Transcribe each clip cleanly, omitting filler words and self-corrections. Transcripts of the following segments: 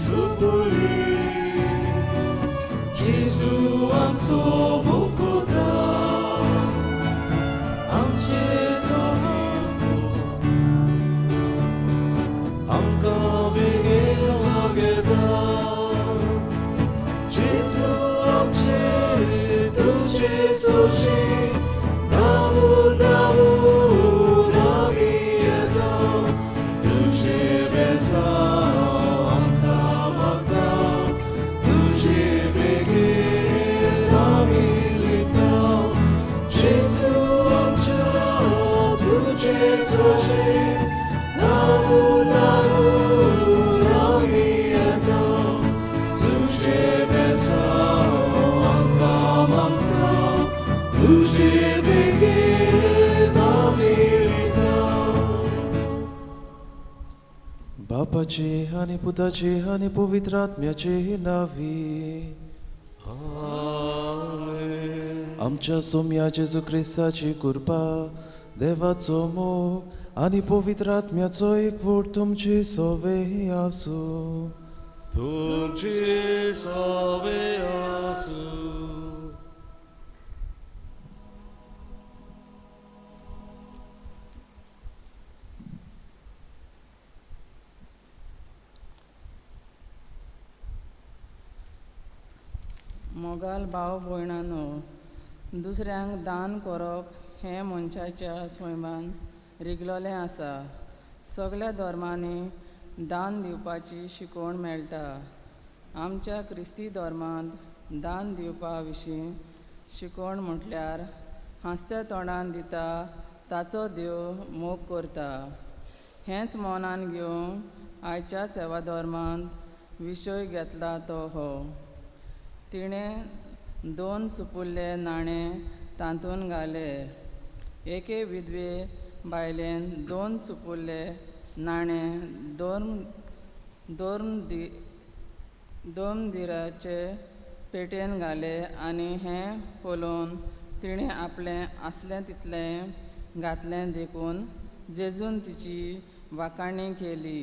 सुपुली जेजू आमचो मुकुता आमचे आमकां वेगेन वागयता जेजू आमचे तुजे सोशी धांवून धांवून आमी येता तुजे बेसांव आमकां मागता तुजे बेगीन आमी लिपता जेजू आमच्या तुजे सोशी धांवून धांवून आमी येता तुजे बेसांव आमकां मागता तुजे बेगीन आमी लिपता. बापाचे आनी पुताचे आनी पवित्र आत्म्याचे नांवी. आमेन. आमच्या सोम्या जेजू क्रिस्ताची कृपा, देवाचो मोग आनी पवित्र आत्म्याचो एकवट तुमची सवे आसूं. तुमची सवे आसूं. मोगाल भाव भयणानो, दुसऱ्यांक दान करप हें मनशाच्या स्वयंमान रिगलोलें आसा. सगल्या धर्मांनी दान दिवपाची शिकवण मेळटा. आमच्या क्रिस्ती धर्मांत दान दिवपा विशीं शिकवण म्हटल्यार हांसत्या तोंडान दिता ताचो देव मोग करता. हेंच मनान घेवन आयच्या सेवा धर्मांत विशय घेतला तो हो. तिणें 2 सुपुल्ले नाणे तातूंत घाले. एके विधवे बायलेन 2 सुपुल्ले नाणे दोन दिराचे पेटेन घाले आनी हें पळोवन तिणें आपलें आसलें तितलें घातलें देखून जेजून तिची वाखाणी केली.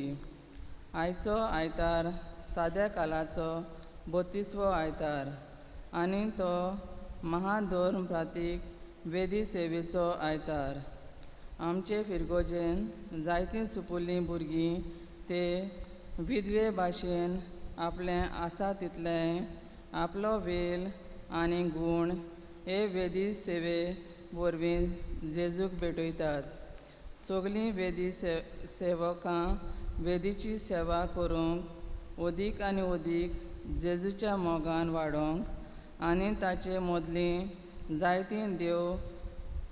आयचो आयतार साद्या कालाचो 32वो आयतार आनी तो महाधोर्म प्रातीक वेदी सेवेचो आयतार. आमचे फिरगोजेन जायतीं सुपुल्लीं भुरगीं ते विधवे भाशेन आपलें आसा तितलें आपलो वेल आनी गूण हे वेदी सेवे वरवीं जेजूक भेटयतात. सगलीं वेदी सेवकां वेदीची सेवा करूंक अदीक आनी अदीक जेजूच्या मोगान वाडोवंक आनी ताचे मदलीं जायतीं देव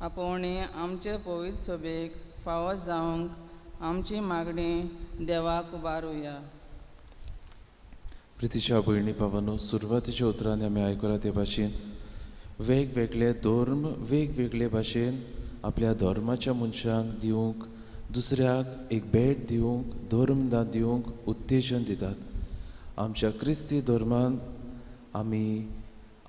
आपोवणी आमचे पवित्र सभेक फावो जावंक आमची मागणी देवाक उबारुया. प्रितीच्या भयणी भावांनो, सुरवातीच्या उतरांनी आमी आयकलां ते भाशेन वेगवेगळे धर्म वेगवेगळे भाशेन आपल्या धर्माच्या मनशांक दिवंक, दुसऱ्याक एक भेट दिवंक, धर्मदान दिवंक उत्तेजन दितात. आमच्या क्रिस्ती धर्मान आमी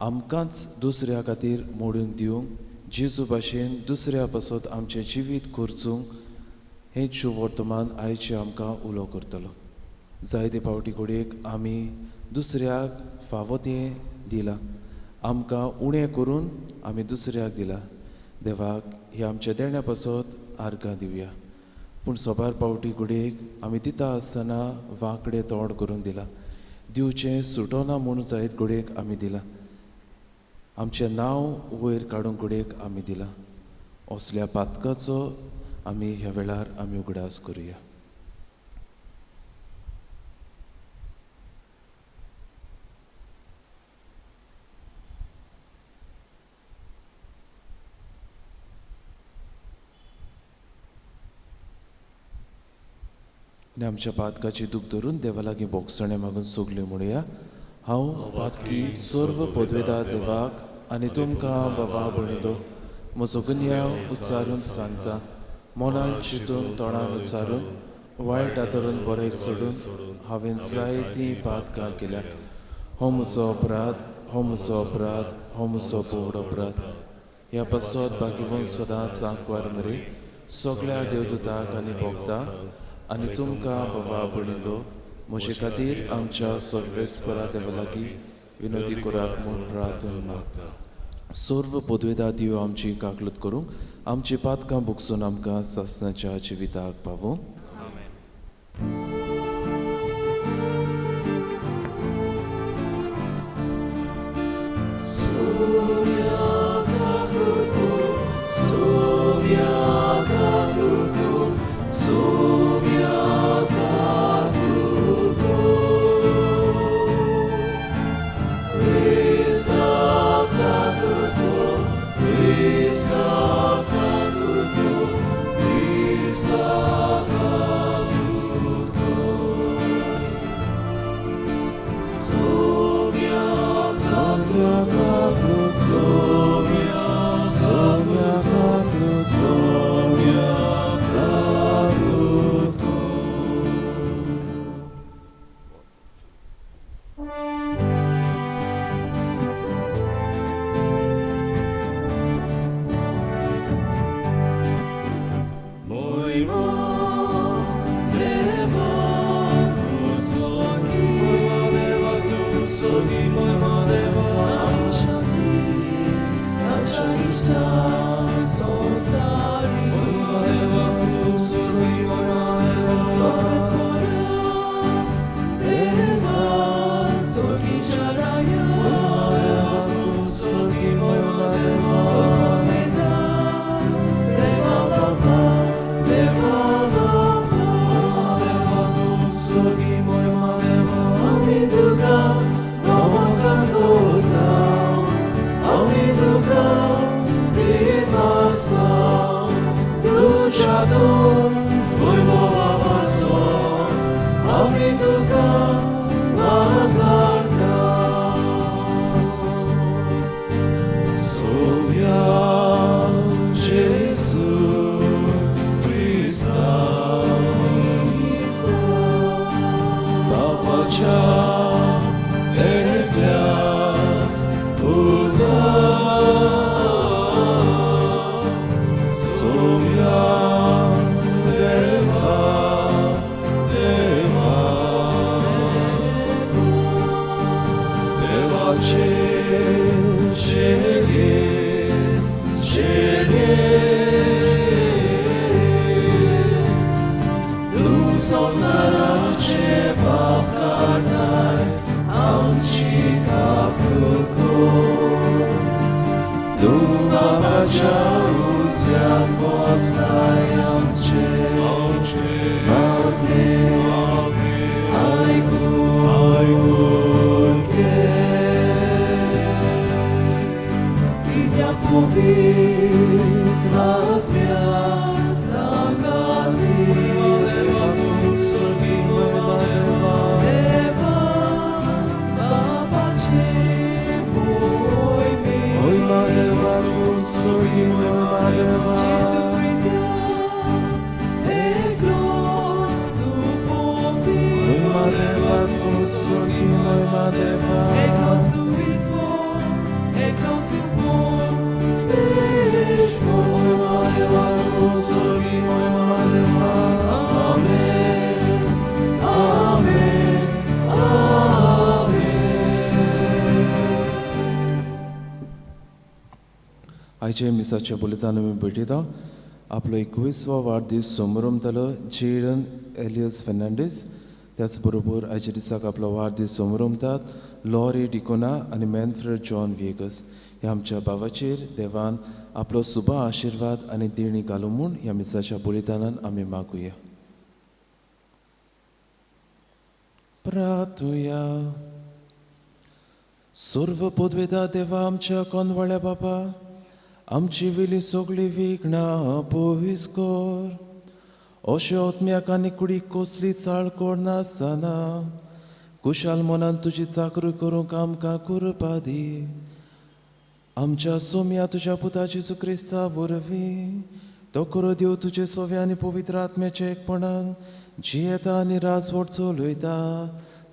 आमकांच दुसऱ्या खातीर मोडून दिवंक, जेजू भाशेन दुसऱ्या पासत आमचें जिवीत खर्चूंक हें शुवर्तमान आयचें आमकां उलो करतलो. जायते फावटी घडयेक आमी दुसऱ्याक फावो तें दिलां, आमकां उणें करून आमी दुसऱ्याक दिलां. देवाक हे आमच्या देण्या पासत आर्गां दिवया. पूण सोबार फावटी घडयेक आमी दिता आसतना वांकडें तोंड करून दिलां, दिवचें सुटोना म्हूण जायत घडयेक आमी दिलां, आमचें नांव वयर काडूंक घडयेक आमी दिलां. असल्या पातकाचो आमी ह्या वेळार आमी उगडास करुया. आनी आमच्या पातकाची दूख धरून देवा लागीं भोगसणें मागून सगळीं म्हणुया. हांव पातकी सर्व पदवेदार देवाक आनी तुमकां बाबा भयणीदो म्हजो गुन्यांव उच्चारून सांगता. मनान चिंतून तोंडान उच्चारून वायट आतरून बरें सोडून हांवें जायतीं पातकां केल्या. हो म्हजो अपराध, हो म्हजो अपराध, हो म्हजो पोवड अपराध. ह्या पासत बाकीबन सदांच आंकवार मरे सगळ्या देवदूताक आनी भोगता आनी तुमकां बाबा भयणीदो म्हजे खातीर आमच्या सर्वेस्परा देवा लागीं विनोदी करात म्हूण प्रार्थना मागता. सर्व पदवेदा दिव आमची काकलूत करूंक आमची पातकां भोगसून आमकां सासणाच्या जिविताक पावूं. आयचे मिसाच्या बुलेतान आमी भेटयता आपलो 21वो वाडदीस समरमतलो जेडन एलियस फेर्नांडीस. त्याच बरोबर आयच्या दिसाक आपलो वाडदीस समरमतात लॉरी डिकोना आनी मॅनफ्रेड जॉन व्हिएगस. ह्या आमच्या भावाचेर देवान आपलो सुबा आशिर्वाद आनी देणी घालूं म्हूण ह्या मिसाच्या बुलेतानान आमी मागुया. प्रार्थुया. सर्व पदवेदा देवा आमच्या कोनवळ्या बापा, आमची वेली सगळी विघ्नां पयस कर. अशे आत्म्याक आनी कुडीक कसली चाळ करनासतना कुशाल मनान तुजी चाकरी करूंक आमकां कृपा दी. आमच्या सोम्या तुज्या पुता जेजू क्रिस्ता वरवीं तो करो देव तुजे सोव्या आनी पवित्र आत्म्याच्या एकपणान जियेता आनी राजवट चलयता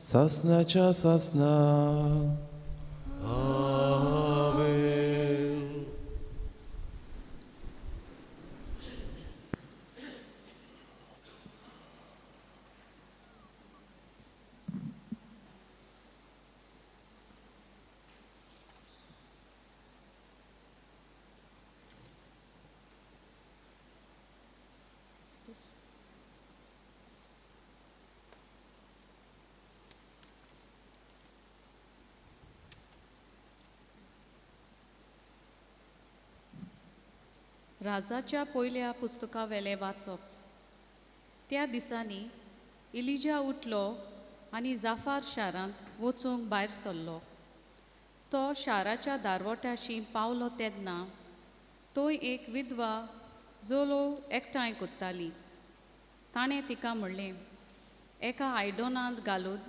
सासनाच्या सासना. राजाच्या पयल्या पुस्तकावेलें वाचप. त्या दिसांनी इलिजा उठलो आनी जाफार शारांत वचूंक भायर सरलो. तो शाराच्या दारवट्याशी पावलो तेन्ना थंय एक विधवा जोलो एकठांय कोत्ताली. ताणें तिका म्हणलें, एका आयडोनांत घालून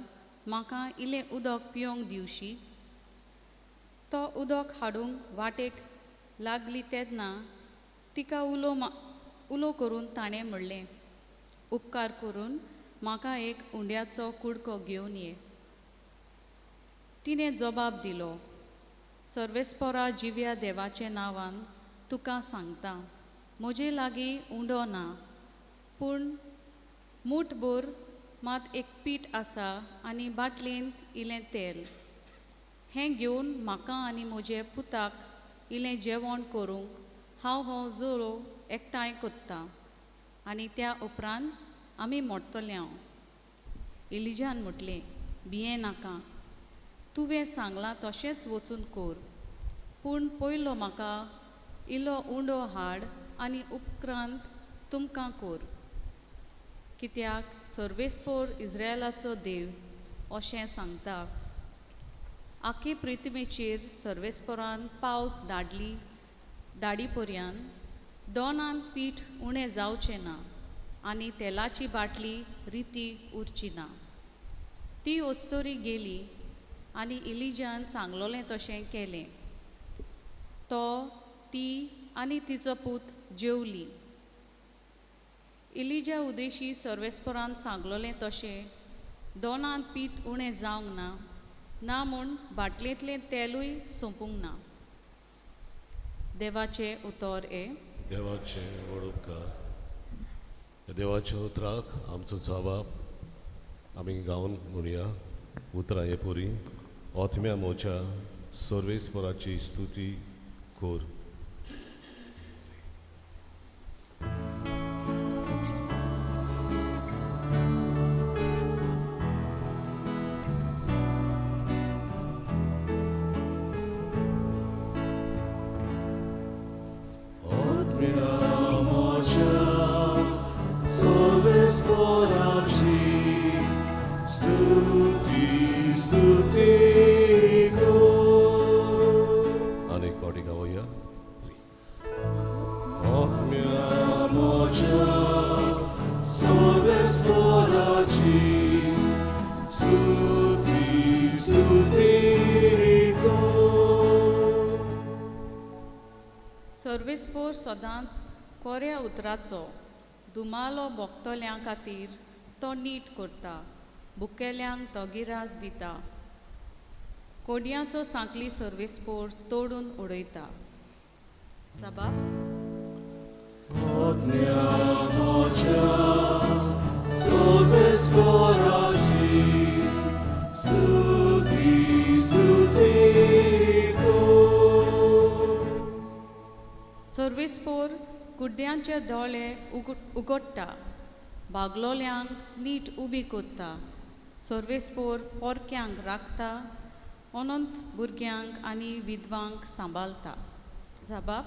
म्हाका इल्लें उदक पिवंक दिवशी. तो उदक हाडूंक वाटेक लागली तेन्ना तिका उलो करून ताणें म्हणलें, उपकार करून म्हाका एक उंड्याचो कुडको घेवन ये. तिणें जबाब दिलो, सर्वेस्परा जिव्या देवाच्या नांवान तुका सांगता, म्हजे लागीं उंडो ना, पूण मूठभर मात एक पीठ आसा आनी बाटलेंत इल्लें तेल. हें घेवन म्हाका आनी म्हजे पुताक इल्लें जेवण करूंक हांव हो जोळो एकठांय कोत्तां आनी त्या उपरांत आमी मोडटले. हांव इलिजान म्हटलें, भिये नाका, तुवें सांगलां तशेंच वचून कर, पूण पयलो म्हाका इल्लो उंडो हाड आनी उपरांत तुमकां कर, कित्याक सर्वेस्पोर इस्रायलाचो देव अशें सांगता, आखे पृथ्वीचेर सर्वेस्पोरान पावस धाडली धाडी पर्यान दोनान पीठ उणें जावचें ना आनी तेलाची बाटली रिती उरची ना. ती अस्तोरी गेली आनी इलिजान सांगलोलें तशें केलें. तो, ती आनी तिचो पूत जेवली. इलिजा उदेशी सर्वेस्परान सांगलोलें तशें दोनान पीठ उणें जावंक ना, ना म्हूण बाटलेंतलें तेलूय सोंपूंक ना. देवाचें उतर हें. देवाचें व्हड उपकार. देवाच्या उतराक आमचो जबाब आमी गावन म्हणया. उतरां हे पुरी ओथम्या मोच्या सर्वेस्पराची स्तुती कर. सर्वेस्पोर सदांच कोऱ्या उतराचो दुमालो भोगतल्यां खातीर तो नीट करता, बुकेल्यांक तो गिरास दिता, कोडयांचो सांकली सर्वेस्पोर तोडून उडयता. साबाब. सर्वेस्पोर कुड्ड्यांचे दोळे उगडटा, बागलोल्यांक नीट उबी कोत्ता, सर्वेस्पोर पोरक्यांक राखता, अनंत भुरग्यांक आनी विधवांक सांबाळटा. जबाब.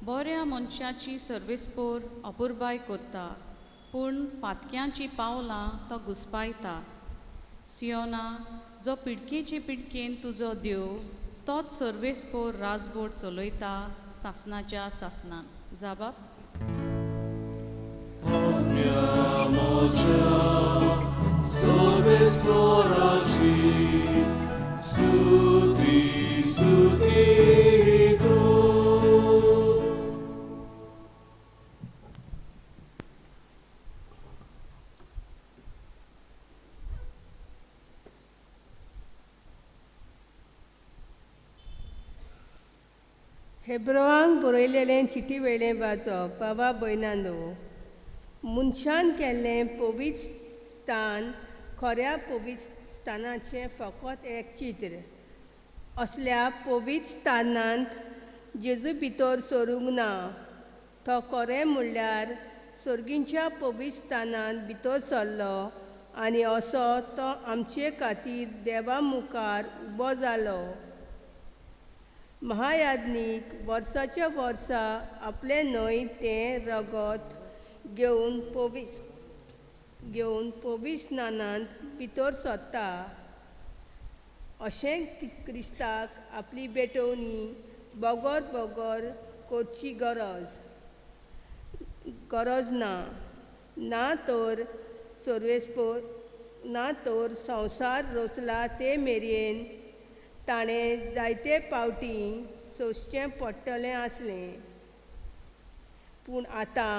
बऱ्या मनशाची सर्वेस्पोर अपुरबाय कोत्ता, पूण पातक्यांची पावलां तो घुसपायता. सियोना, जो पिडकेचे पिडकेन तुजो देव, तोच सर्वेस्पोर राजबोट चलयता सासनाच्या सासनान. जबाब. हेब्रोवांक बरयलेलें चिटी वयलें वाचप. बाबा भयणांनो, मनशान केल्लें पवित्र स्थान खऱ्या पवित्र स्थानाचें फकत एक चित्र. असल्या पवित्र स्थानांत जेजू भितर सरूंक ना, तो खरें म्हणल्यार सर्गींच्या पवित्रस्थानांत भितर सरलो आनी असो तो आमचे खातीर देवा मुखार उबो जालो. महायाज्ञीक वर्साच्या वर्सा आपलें न्हय तें रगत घेवन पवित्रस्थानांत भितर सरता. अशें क्रिस्ताक आपली भेटवणी बगर बगर करची गरज ना. ना तर सर्वेस्पोर ना तर संवसार रचला ते मेरेन ताणें जायते पावटी सोंसचें पडटलें आसलें. पूण आतां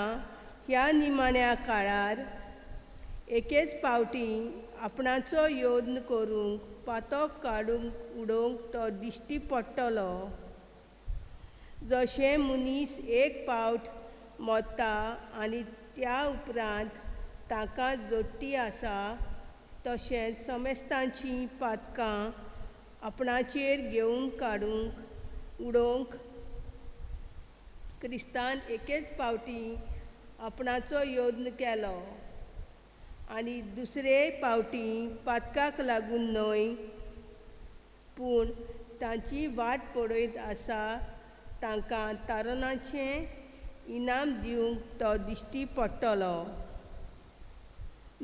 ह्या निमाण्या काळार एकेच पावटी आपणाचो यत्न करूंक पातक काडूंक उडोवंक तो दिश्टी पडटलो. जशें मनीस एक पावट मरता आनी त्या उपरांत ताका जोडटी आसा तशेंच समेस्तांचीं पातकां आपणाचेर घेवन काडूंक उडोवंक क्रिस्तान एकेच पावटी आपणाचो यत्न केलो आनी दुसरे पावटी पातकाक लागून न्हय पूण तांची वाट पळयत आसा तांकां तारणाचें इनाम दिवंक तो दिश्टी पडटलो.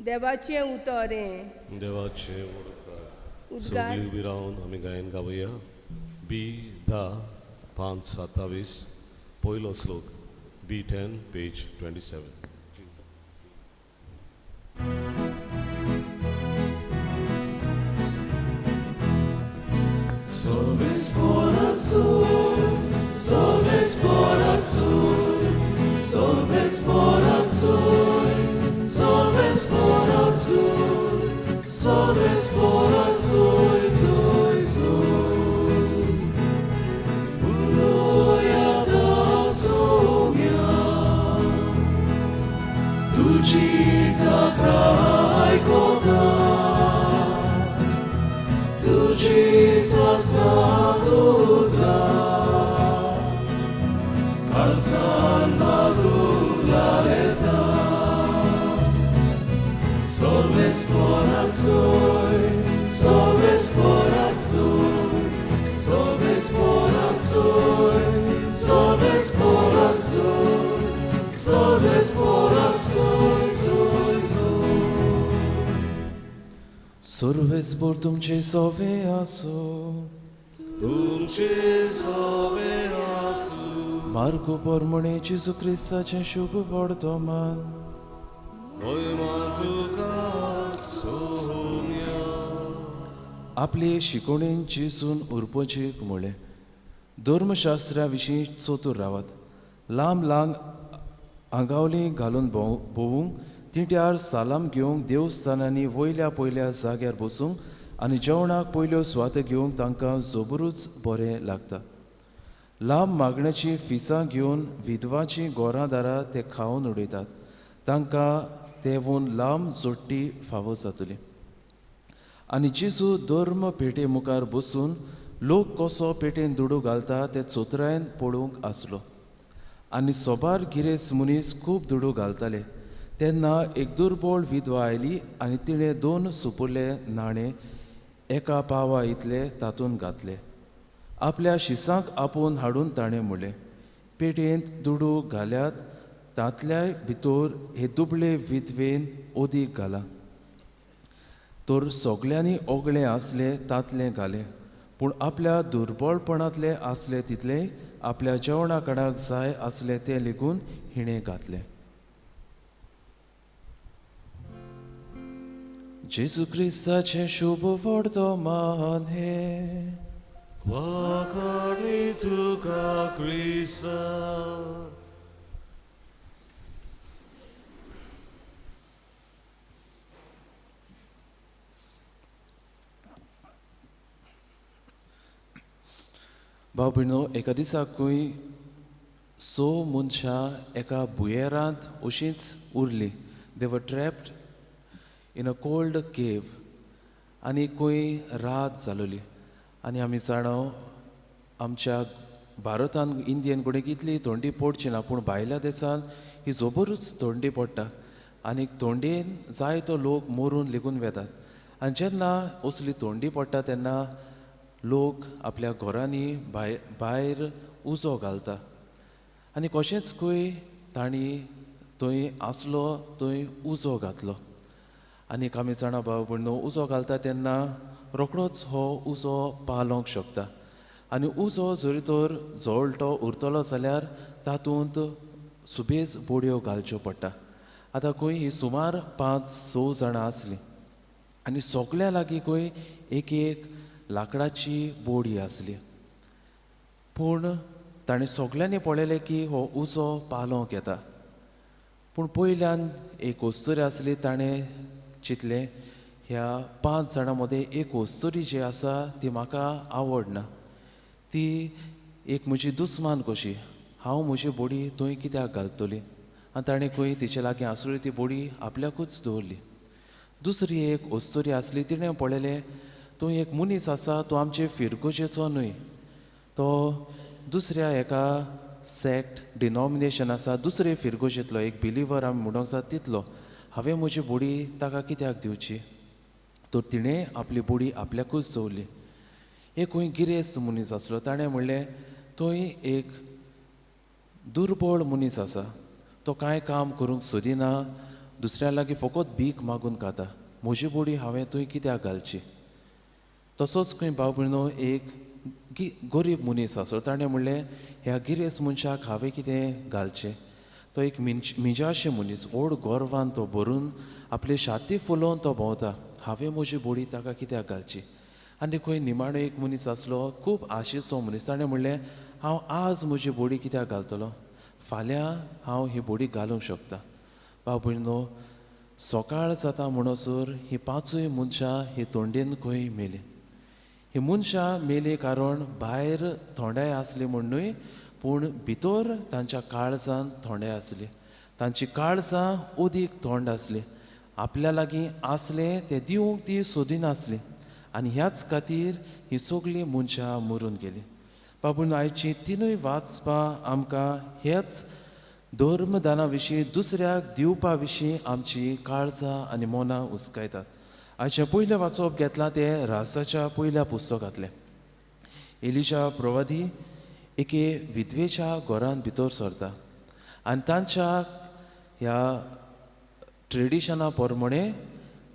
देवाचें उतर हें. देवाचें उद्गार. सगळीं उबी रावन आमी गायन गावया. बी 10 5 27 पयलो श्लोक, बी 10 पेज 27. Solves por azul, solves por azul, solves por azul, solves por azul, solves por azul, zul, zul. Uluya da sumya, tujica kraj kota, tujica salutra, kalsan magula eta. Solves por azul, solves por azul, solves por azul, solves por azul, solves por azul, zul, zul. Solves por तुमचे सोवे आसो, तुमचे सोवे आसो. मार्गो परमणे जेजू क्रिस्ताचें शुभ वर्तमान. आपले शिकोवणेन जेजून उरपोचेक म्हळें, धर्मशास्त्रा विशीं चतूर रावात. लांब लांब आंगावली घालून भोंवूंक, तिंट्यार सालाम घेवंक, देवस्थानांनी वयल्या पयल्या जाग्यार बसूंक आनी जेवणाक पयल्यो सुवातो घेवंक तांकां जबरूच बरें लागता. लांब मागण्याची फिसां घेवन विधवाचीं गोरां दारां ते खावन उडयतात. तांकां तेवून लांब जोडटी फावो जातली. आनी जेजू धर्म पेटे मुखार बसून लोक कसो पेटेन दुडू घालता ते चोतरायन पळोवंक आसलो. आनी सोबार गिरेस्त मनीस खूब दुडू घालताले. तेन्ना एक दुर्बळ विधवा आयली आनी तिणें 2 सुपुल्ले नाणे एका पावा इतले तातूंत घातले. आपल्या शिसांक आपोवन हाडून ताणें म्हणलें, पेटयेंत दुडू घाल्यात तांतल्याय भितर हे दुबळे विधवेन ओदीक घाला. तर सगल्यांनी ओगळें आसलें तांतलें घालें, पूण आपल्या दुर्बळपणांतलें आसलें तितलें आपल्या जेवणा कडाक जाय आसलें तें लेगून हिणें घातलें. जेजू क्रिस्ताचें शुभ वर्तमान हें. वाखाणी तुका क्रिस्ता. भाव भयणो, एका दिसाकूय 6 मनशां एका भुंयेरांत अशींच उरलीं. They were trapped in a cold cave. आनी खंय रात जालोली. आनी आमी जाणा आमच्या भारतान इंडियन कडेन इतली थंडी पडची ना, पूण भायल्या देसान ही जबरूच थंडी पडटा आनी थंडेन जायतो लोक मरून लेगून वेतात. आनी जेन्ना असली थंडी पडटा तेन्ना लोक आपल्या घरांनी भायर उजो घालता आनी कशेंच खंय तांणी थंय आसलो थंय उजो घातलो. आनी आमी जाणा भाव भयणो, उजो घालता तेन्ना रोखडोच हो उजो पालोवंक शकता आनी उजो जरी तर जळटो उरतलो जाल्यार तातूंत सुबेज बोडयो घालच्यो पडटा. आतां खंय ही सुमार 5-6 जाणां आसलीं आनी सगल्या लागीं खंय एक एक लांकडाची बोडी आसली, पूण ताणें सगल्यांनी पळयलें की हो उजो पालोवंक येता. पूण पयल्यान एक अस्तुरी आसली, ताणें चिंतलें ह्या 5 जाणां मदें एक अस्तुरी जी आसा ती म्हाका आवडना, ती एक म्हजी दुस्मान कशी, हांव म्हजी बोडी थंय कित्याक घालतली. आनी ताणें खंय तिचे लागीं आसली ती बोडी आपल्याकूच दवरली. दुसरी एक अस्तुरी आसली, तिणें पळयलें तूं एक मनीस आसा, तूं आमचे फिरगोजेचो न्हय, तो दुसऱ्या एका सेक्ट डिनॉमिनेशन आसा, दुसरे फिरगोजेंतलो एक बिलिवर आमी म्हणूंक जाता तितलो, हांवें म्हजी बोडी ताका कित्याक दिवची. तर तिणें आपली बोडी आपल्याकूच दवरली. एक खंय गिरेस्त मनीस आसलो, ताणें म्हणलें थंय एक दुर्बळ मनीस आसा, तो कांय काम करूंक सोदिना, दुसऱ्या लागीं फकत भीक मागून खाता, म्हजी बोडी हांवें थंय कित्याक घालची. तसोच खंय भाव भयणो एक गरीब मनीस आसलो, ताणें म्हणलें ह्या गिरेस्त मनशाक हांवें कितें घालचें, तो एक मिजाशे मनीस, व्हड गोरवान तो भरून आपले छाती फुलोवन तो भोंवता, हांवें म्हजी बोडी ताका कित्याक घालची. आनी खंय निमाणो एक मनीस आसलो, खूब आशेचो मनीस, ताणें म्हणलें हांव आज म्हजी बोडी कित्याक घालतलो, फाल्यां हांव ही बोडी घालूंक शकता. भाव भयणो, सकाळ जाता म्हणसर ही 5 मनशां ही थंडेन खंय मेली. ही मनशां मेली कारण भायर थोंडाय आसली म्हूण न्हय, पूण भितर तांच्या काळजान थोंडाय आसली, तांची काळजां उदीक थोंड आसली, आपल्या लागीं आसलें तें दिवंक ती सोदिनासली आनी ह्याच खातीर ही सगळीं मनशां मरून गेली. बाबून आयची 3 वाचपां आमकां ह्याच धर्मदाना विशीं, दुसऱ्याक दिवपा विशीं आमची काळजां आनी मनां उस्कायतात. आयचें पयलें वाचप घेतलां तें रासाच्या पयल्या पुस्तकांतलें. एलिशा प्रवादी एके विधवेच्या घरांत भितर सरता आनी तांच्या ह्या ट्रेडिशना प्रमाणे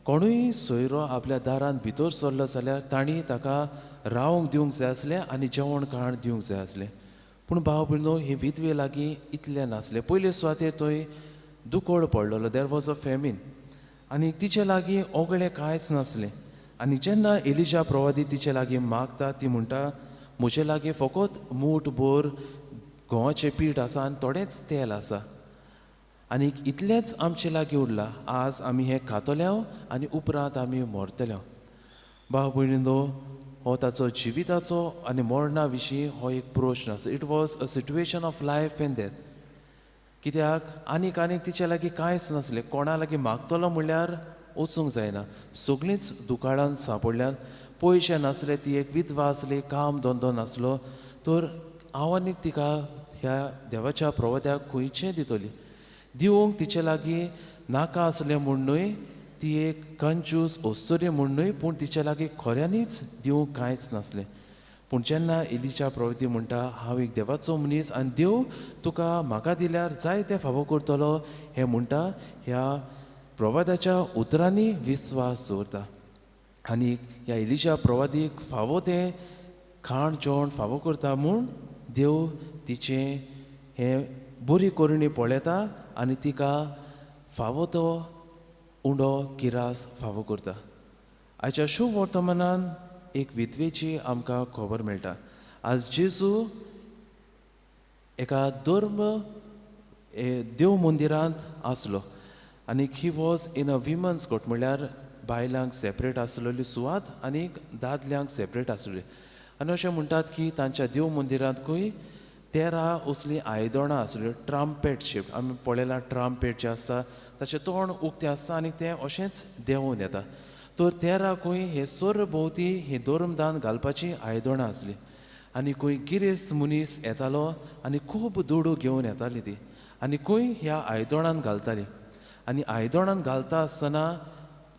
कोणूय सोयरो आपल्या दारांत भितर सरलो जाल्यार तांणी ताका रावंक दिवंक जाय आसलें आनी जेवण खाण दिवंक जाय आसलें. पूण भाव भयणो, हे विधवे लागीं इतलें नासलें. पयले सुवातेर थंय दुकळ पडलेलो, there was a famine, आनी तिचे लागीं ओगळें कांयच नासलें. आनी जेन्ना एलिशा प्रवादी तिचे लागीं मागता, ती म्हणटा म्हजे लागीं फकत मूठ भर गंवाचें पीठ आसा आनी थोडेंच तेल आसा आनी इतलेंच आमचे लागीं उरलां, आज आमी हें खातले आनी उपरांत आमी मरतले. भाव भयणीनो, हो ताचो जिविताचो आनी मरणा विशीं हो एक प्रश्न आसा. It was a situation of life and death. कित्याक आनीक आनीक तिचे लागीं कांयच नासलें, कोणा लागीं मागतलो म्हणल्यार वचूंक जायना, सगळींच दुकाळान सांपडल्यान, पयशे नासले, ती एक विधवा आसली, काम धंदो नासलो, तर हांव आनीक तिका ह्या देवाच्या प्रवाद्याक खंयचें दितली. दिवंक तिचे लागीं नाका आसलें म्हूण न्हय, ती एक कंजूस अस्तुरी म्हूण न्हय, पूण तिचे लागीं खऱ्यांनीच दिवंक कांयच नासलें. पूण जेन्ना एलिशा प्रवादी म्हणटा हांव एक देवाचो मनीस आनी देव तुका म्हाका दिल्यार जाय तें फावो करतलो, हें म्हणटा, ह्या प्रवादाच्या उतरांनी विस्वास दवरता आनी ह्या एलिशा प्रवादीक फावो तें खाण जेवण फावो करता म्हूण देव तिचें हें बरी करणी पळयता आनी तिका फावो तो उंडो किरास फावो करता. आयच्या शुभ वर्तमानान एक विधवेची आमकां खबर मेळटा. आज जेजू एका धर्म देव मंदिरांत आसलो आनी he was in a women's court, म्हणल्यार बायलांक सेपरेट आसलेली सुवात आनी दादल्यांक सेपरेट आसलेली. आनी अशें म्हणटात की तांच्या देव मंदिरांत खंय 13 असलीं आयदनां आसल्यो, ट्राम्पेट शेप, आमी पळयलां ट्राम्पेट जें आसता ताचें तोंड उक्तें आसता आनी तें अशेंच देंवून येता. तर 13 खंय हे सरभोंवती ही धर्मदान घालपाची आयदनां आसलीं. आनी खंय गिरेस्त मनीस येतालो आनी खूब दुडू घेवन येताली ती आनी खंय ह्या आयदोणान घालताली आनी आयदोणान घालता आसतना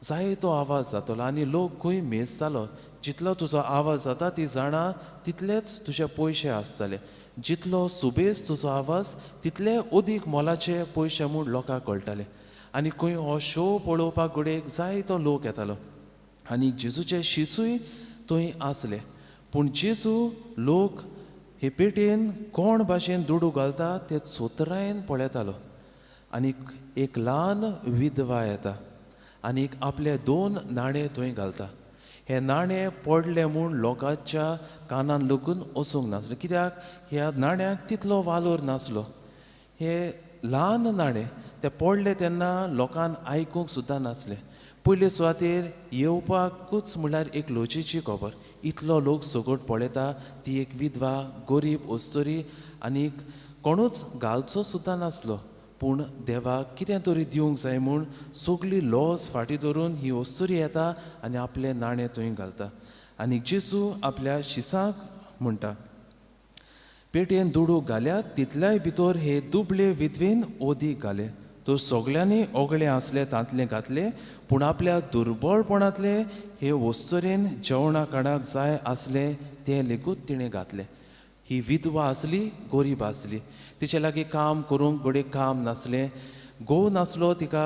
जायतो आवाज जातलो आनी लोक खंय मेजतालो. जितलो तुजो आवाज जाता ती जाणा तितलेच तुजे पयशे आसतले, जितलो सुबेज तुजो आवाज तितले अदीक मोलाचे पयशे म्हूण लोकांक कळटाले. आनी खंय हो शो पळोवपाक घडयेक जायतो लोक येतालो आनी जेजूचे शिसूय थंय आसले. पूण जेजू लोक हे पेटयेन कोण भाशेन दुडू घालता ते चोतरायेन पळयतालो. आनी एक ल्हान विधवा येता आनी आपले 2 नाणे थंय घालता. हे नाणे पडले म्हूण लोकांच्या कानान लगून वचूंक नासलें, कित्याक ह्या नाण्याक तितलो वालोर नासलो. हे ल्हान नाणे ते पडले तेन्ना लोकांक आयकूंक सुद्दां नासलें. पयले सुवातेर येवपाकूच म्हणल्यार एक लोचेची खबर, इतलो लोक सगट पळयता ती एक विधवा गरीब अस्तुरी आनी कोणूच घालचो सुद्दां नासलो. पूण देवाक कितें तरी दिवंक जाय म्हूण सगळी लॉज फाटीं धरून ही अस्तुरी येता आनी आपलें नाणें थंय घालता. आनी जेजू आपल्या शिसांक म्हणटा, पेटयेन दुडू घाल्यात तितल्याय भितर हे दुबळे विधवेन ओदीक घाले. तर सगळ्यांनी ओगळे आसले तांतले घातले, पूण आपल्या दुर्बळपणांतले हे वस्तुरेन जेवणा काडाक जाय आसलें तें लेगूत तिणें घातलें. ही विधवा आसली, गरीब आसली, तिचे लागीं काम करूंक घडये काम नासलें, घोव नासलो तिका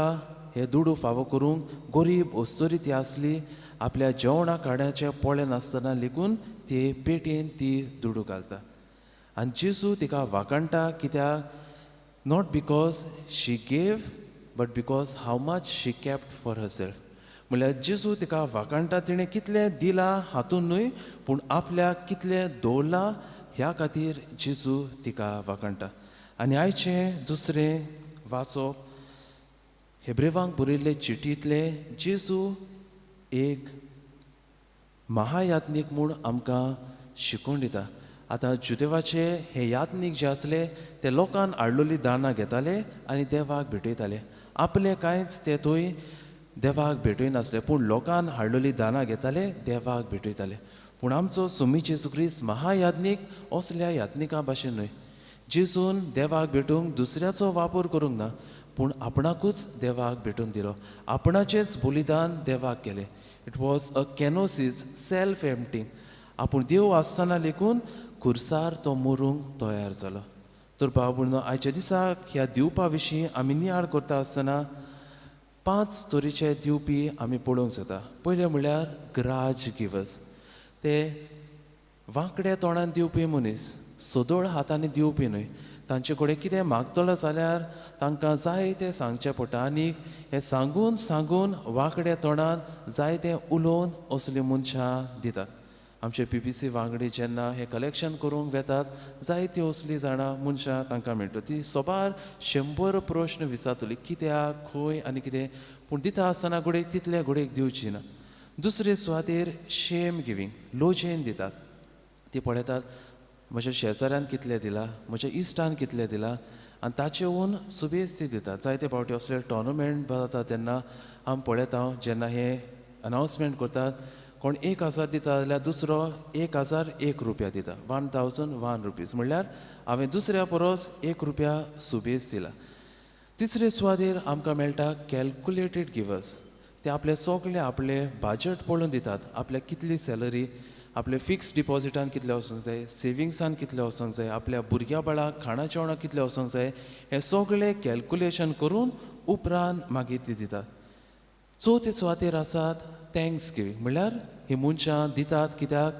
हे दुडू फावो करूंक, गरीब अस्तुरी ती आसली. आपल्या जेवणा काड्याचें पळय नासतना लेगून ते पेटयेन ती दुडू घालता. आनी जेजू तिका वाखाणटा, कित्याक not because she gave but because how much she kept for herself. म्हणल्यार जेजू तिका वाखाणटा तिणें कितलें दिलां हातून न्हय, पूण आपल्याक कितलें दवरलां ह्या खातीर जेजू तिका वाखाणटा. आनी आयचें दुसरें वाचप हेब्रेवांक बरयल्ले चिटींतलें जेजू एक महायात्नीक म्हूण आमकां शिकोवन दिता. आतां जुदेवाचे हे यात्नीक जे आसले ते लोकान हाडलेली दानां घेताले आनी देवाक भेटयताले. आपले कांयच ते थंय देवाक भेटयनासले, पूण लोकान हाडलेली दानां घेताले देवाक भेटयताले. पूण आमचो सुमी जेजू क्रिस्त महायाज्ञीक असल्या यात्निकां भाशेन न्हय. जेजून देवाक भेटूंक दुसऱ्याचो वापर करूंक ना, पूण आपणाकूच देवाक भेटून दिलो, आपणाचेच बलिदान देवाक केलें. It was a kenosis, self emptying. आपूण देव आसतना लेगून खुर्सार तो मरूंक तयार जालो. तर भाव भयणो, आयच्या दिसाक ह्या दिवपा विशीं आमी नियाळ करता आसतना 5 तरेचे दिवपी आमी पळोवंक जाता. पयलें म्हणल्यार ग्राज गिवर्स, ते वांकड्या तोंडान दिवपी मनीस, सदळ हातांनी दिवपी न्हय. तांचे कडेन कितें मागतलो जाल्यार तांकां जाय तें सांगचें पडटा आनी हें सांगून सांगून वांकड्या तोंडान जाय तें उलोवन असलीं मनशां दितात. आमचे PPC वांगडी जेन्ना हें कलेक्शन करूंक वेतात जायतीं असलीं जाणां मनशां तांकां मेळटा. ती सोबार 100 प्रश्न विचारतली, कित्याक, खंय आनी कितें, पूण दिता आसतना घडयेक तितले घडयेक दिवची ना. दुसरे सुवातेर शेम गिवींग, लोजेन दितात. ती पळयतात म्हज्या शेजाऱ्यान कितलें दिलां, म्हज्या इश्टान कितलें दिलां आनी ताचेहून सुबेज ती दितात. जायते फावटी असले टोर्नामेंट जाता तेन्ना आमी पळयता, जेन्ना हे अनावन्समेंट करतात कोण 1000 दिता जाल्यार दुसरो 1001 रुपया दिता, 1001 रुपीज, म्हणल्यार हांवें दुसऱ्या परस 1 रुपया सुबेज दिला. तिसरे सुवातेर आमकां मेळटा कॅल्कुलेटेड गिवर्स. ते आपले सगळे आपले बजट पळोवन दितात, आपल्याक कितली सॅलरी, आपले फिक्स डिपॉजिटान कितले वचूंक जाय, सेविंग्सान कितले वचूंक जाय, आपल्या भुरग्या बाळाक खाणा जेवणाक कितले वचूंक जाय, हें सगळें कॅल्कुलेशन करून उपरांत मागीर ती दितात. चवथे सुवातेर आसात thanks giving, म्हणल्यार ही मनशां दितात कित्याक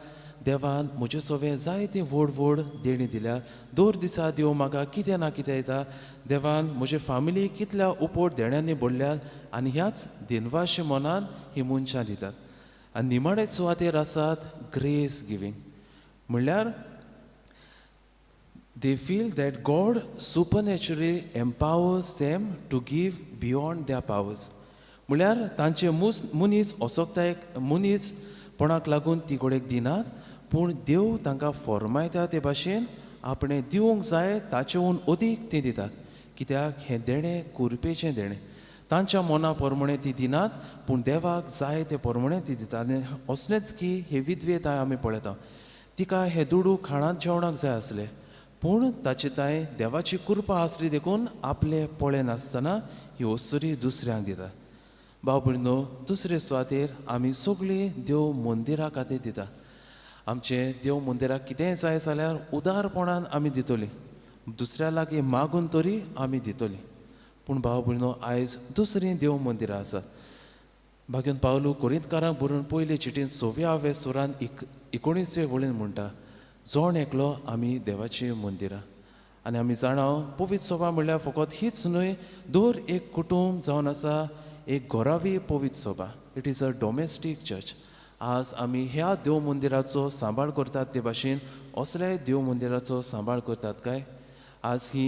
देवान म्हजे सवें जायतीं व्हड व्हड देणी दिल्या, दर दिसा देव म्हाका कितें ना कितें दिता, देवान म्हजे फामिली कितल्या उपट देण्यांनी भरल्यात आनी ह्याच दिनवाशी मनान ही मनशां दितात. आनी निमाणे सुवातेर आसात ग्रेस गिवींग, म्हणल्यार they feel that God supernaturally empowers them to give beyond their powers. म्हणल्यार तांचे मनीस असोकतायक मनीसपणाक लागून ती घडयेक दिनात, पूण देव तांकां फॉर्मायता ते भाशेन आपणें दिवंक जाय ताचेहून अदीक ती दितात. कित्याक हें देणें कुरपेचें देणें, तांच्या मना प्रमाणें ती दिनात, पूण देवाक जाय ते प्रमाणें ती दितात. आनी असलेंच की हे विधवे ताय आमी पळयता, तिका हे दुडू खाणांत जेवणाक जाय आसले, पूण ताचे तांय देवाची कृपा आसली देखून आपले पळय नासतना ही वस्तुरी दुसऱ्यांक दिता. भाव भयणीनो, दुसरे सुवातेर आमी सगळीं देव मंदिरा खातीर दिता. आमचें देव मंदिराक कितेंय जाय जाल्यार उदारपणान आमी दितली, दुसऱ्या लागीं मागून तरी आमी दितली. पूण भाव भयणीनो, आयज दुसरीं देव मंदिरां आसात. भाग्यन पावलू कोरिंतकारांक बरोवन पयले चिटीन 6व्या सुरान 19वे वळीन म्हणटा, जण एकलो आमी देवाचीं मंदिरां. आनी आमी जाणा पवित्र सभा म्हणल्यार फकत हीच न्हय, दर एक कुटूंब जावन आसा एक घरावी पवित्र सभा. It is a domestic church. आज आमी ह्या देव मंदिराचो सांबाळ करतात ते भाशेन असल्याय देव मंदिराचो सांबाळ करतात काय? आज ही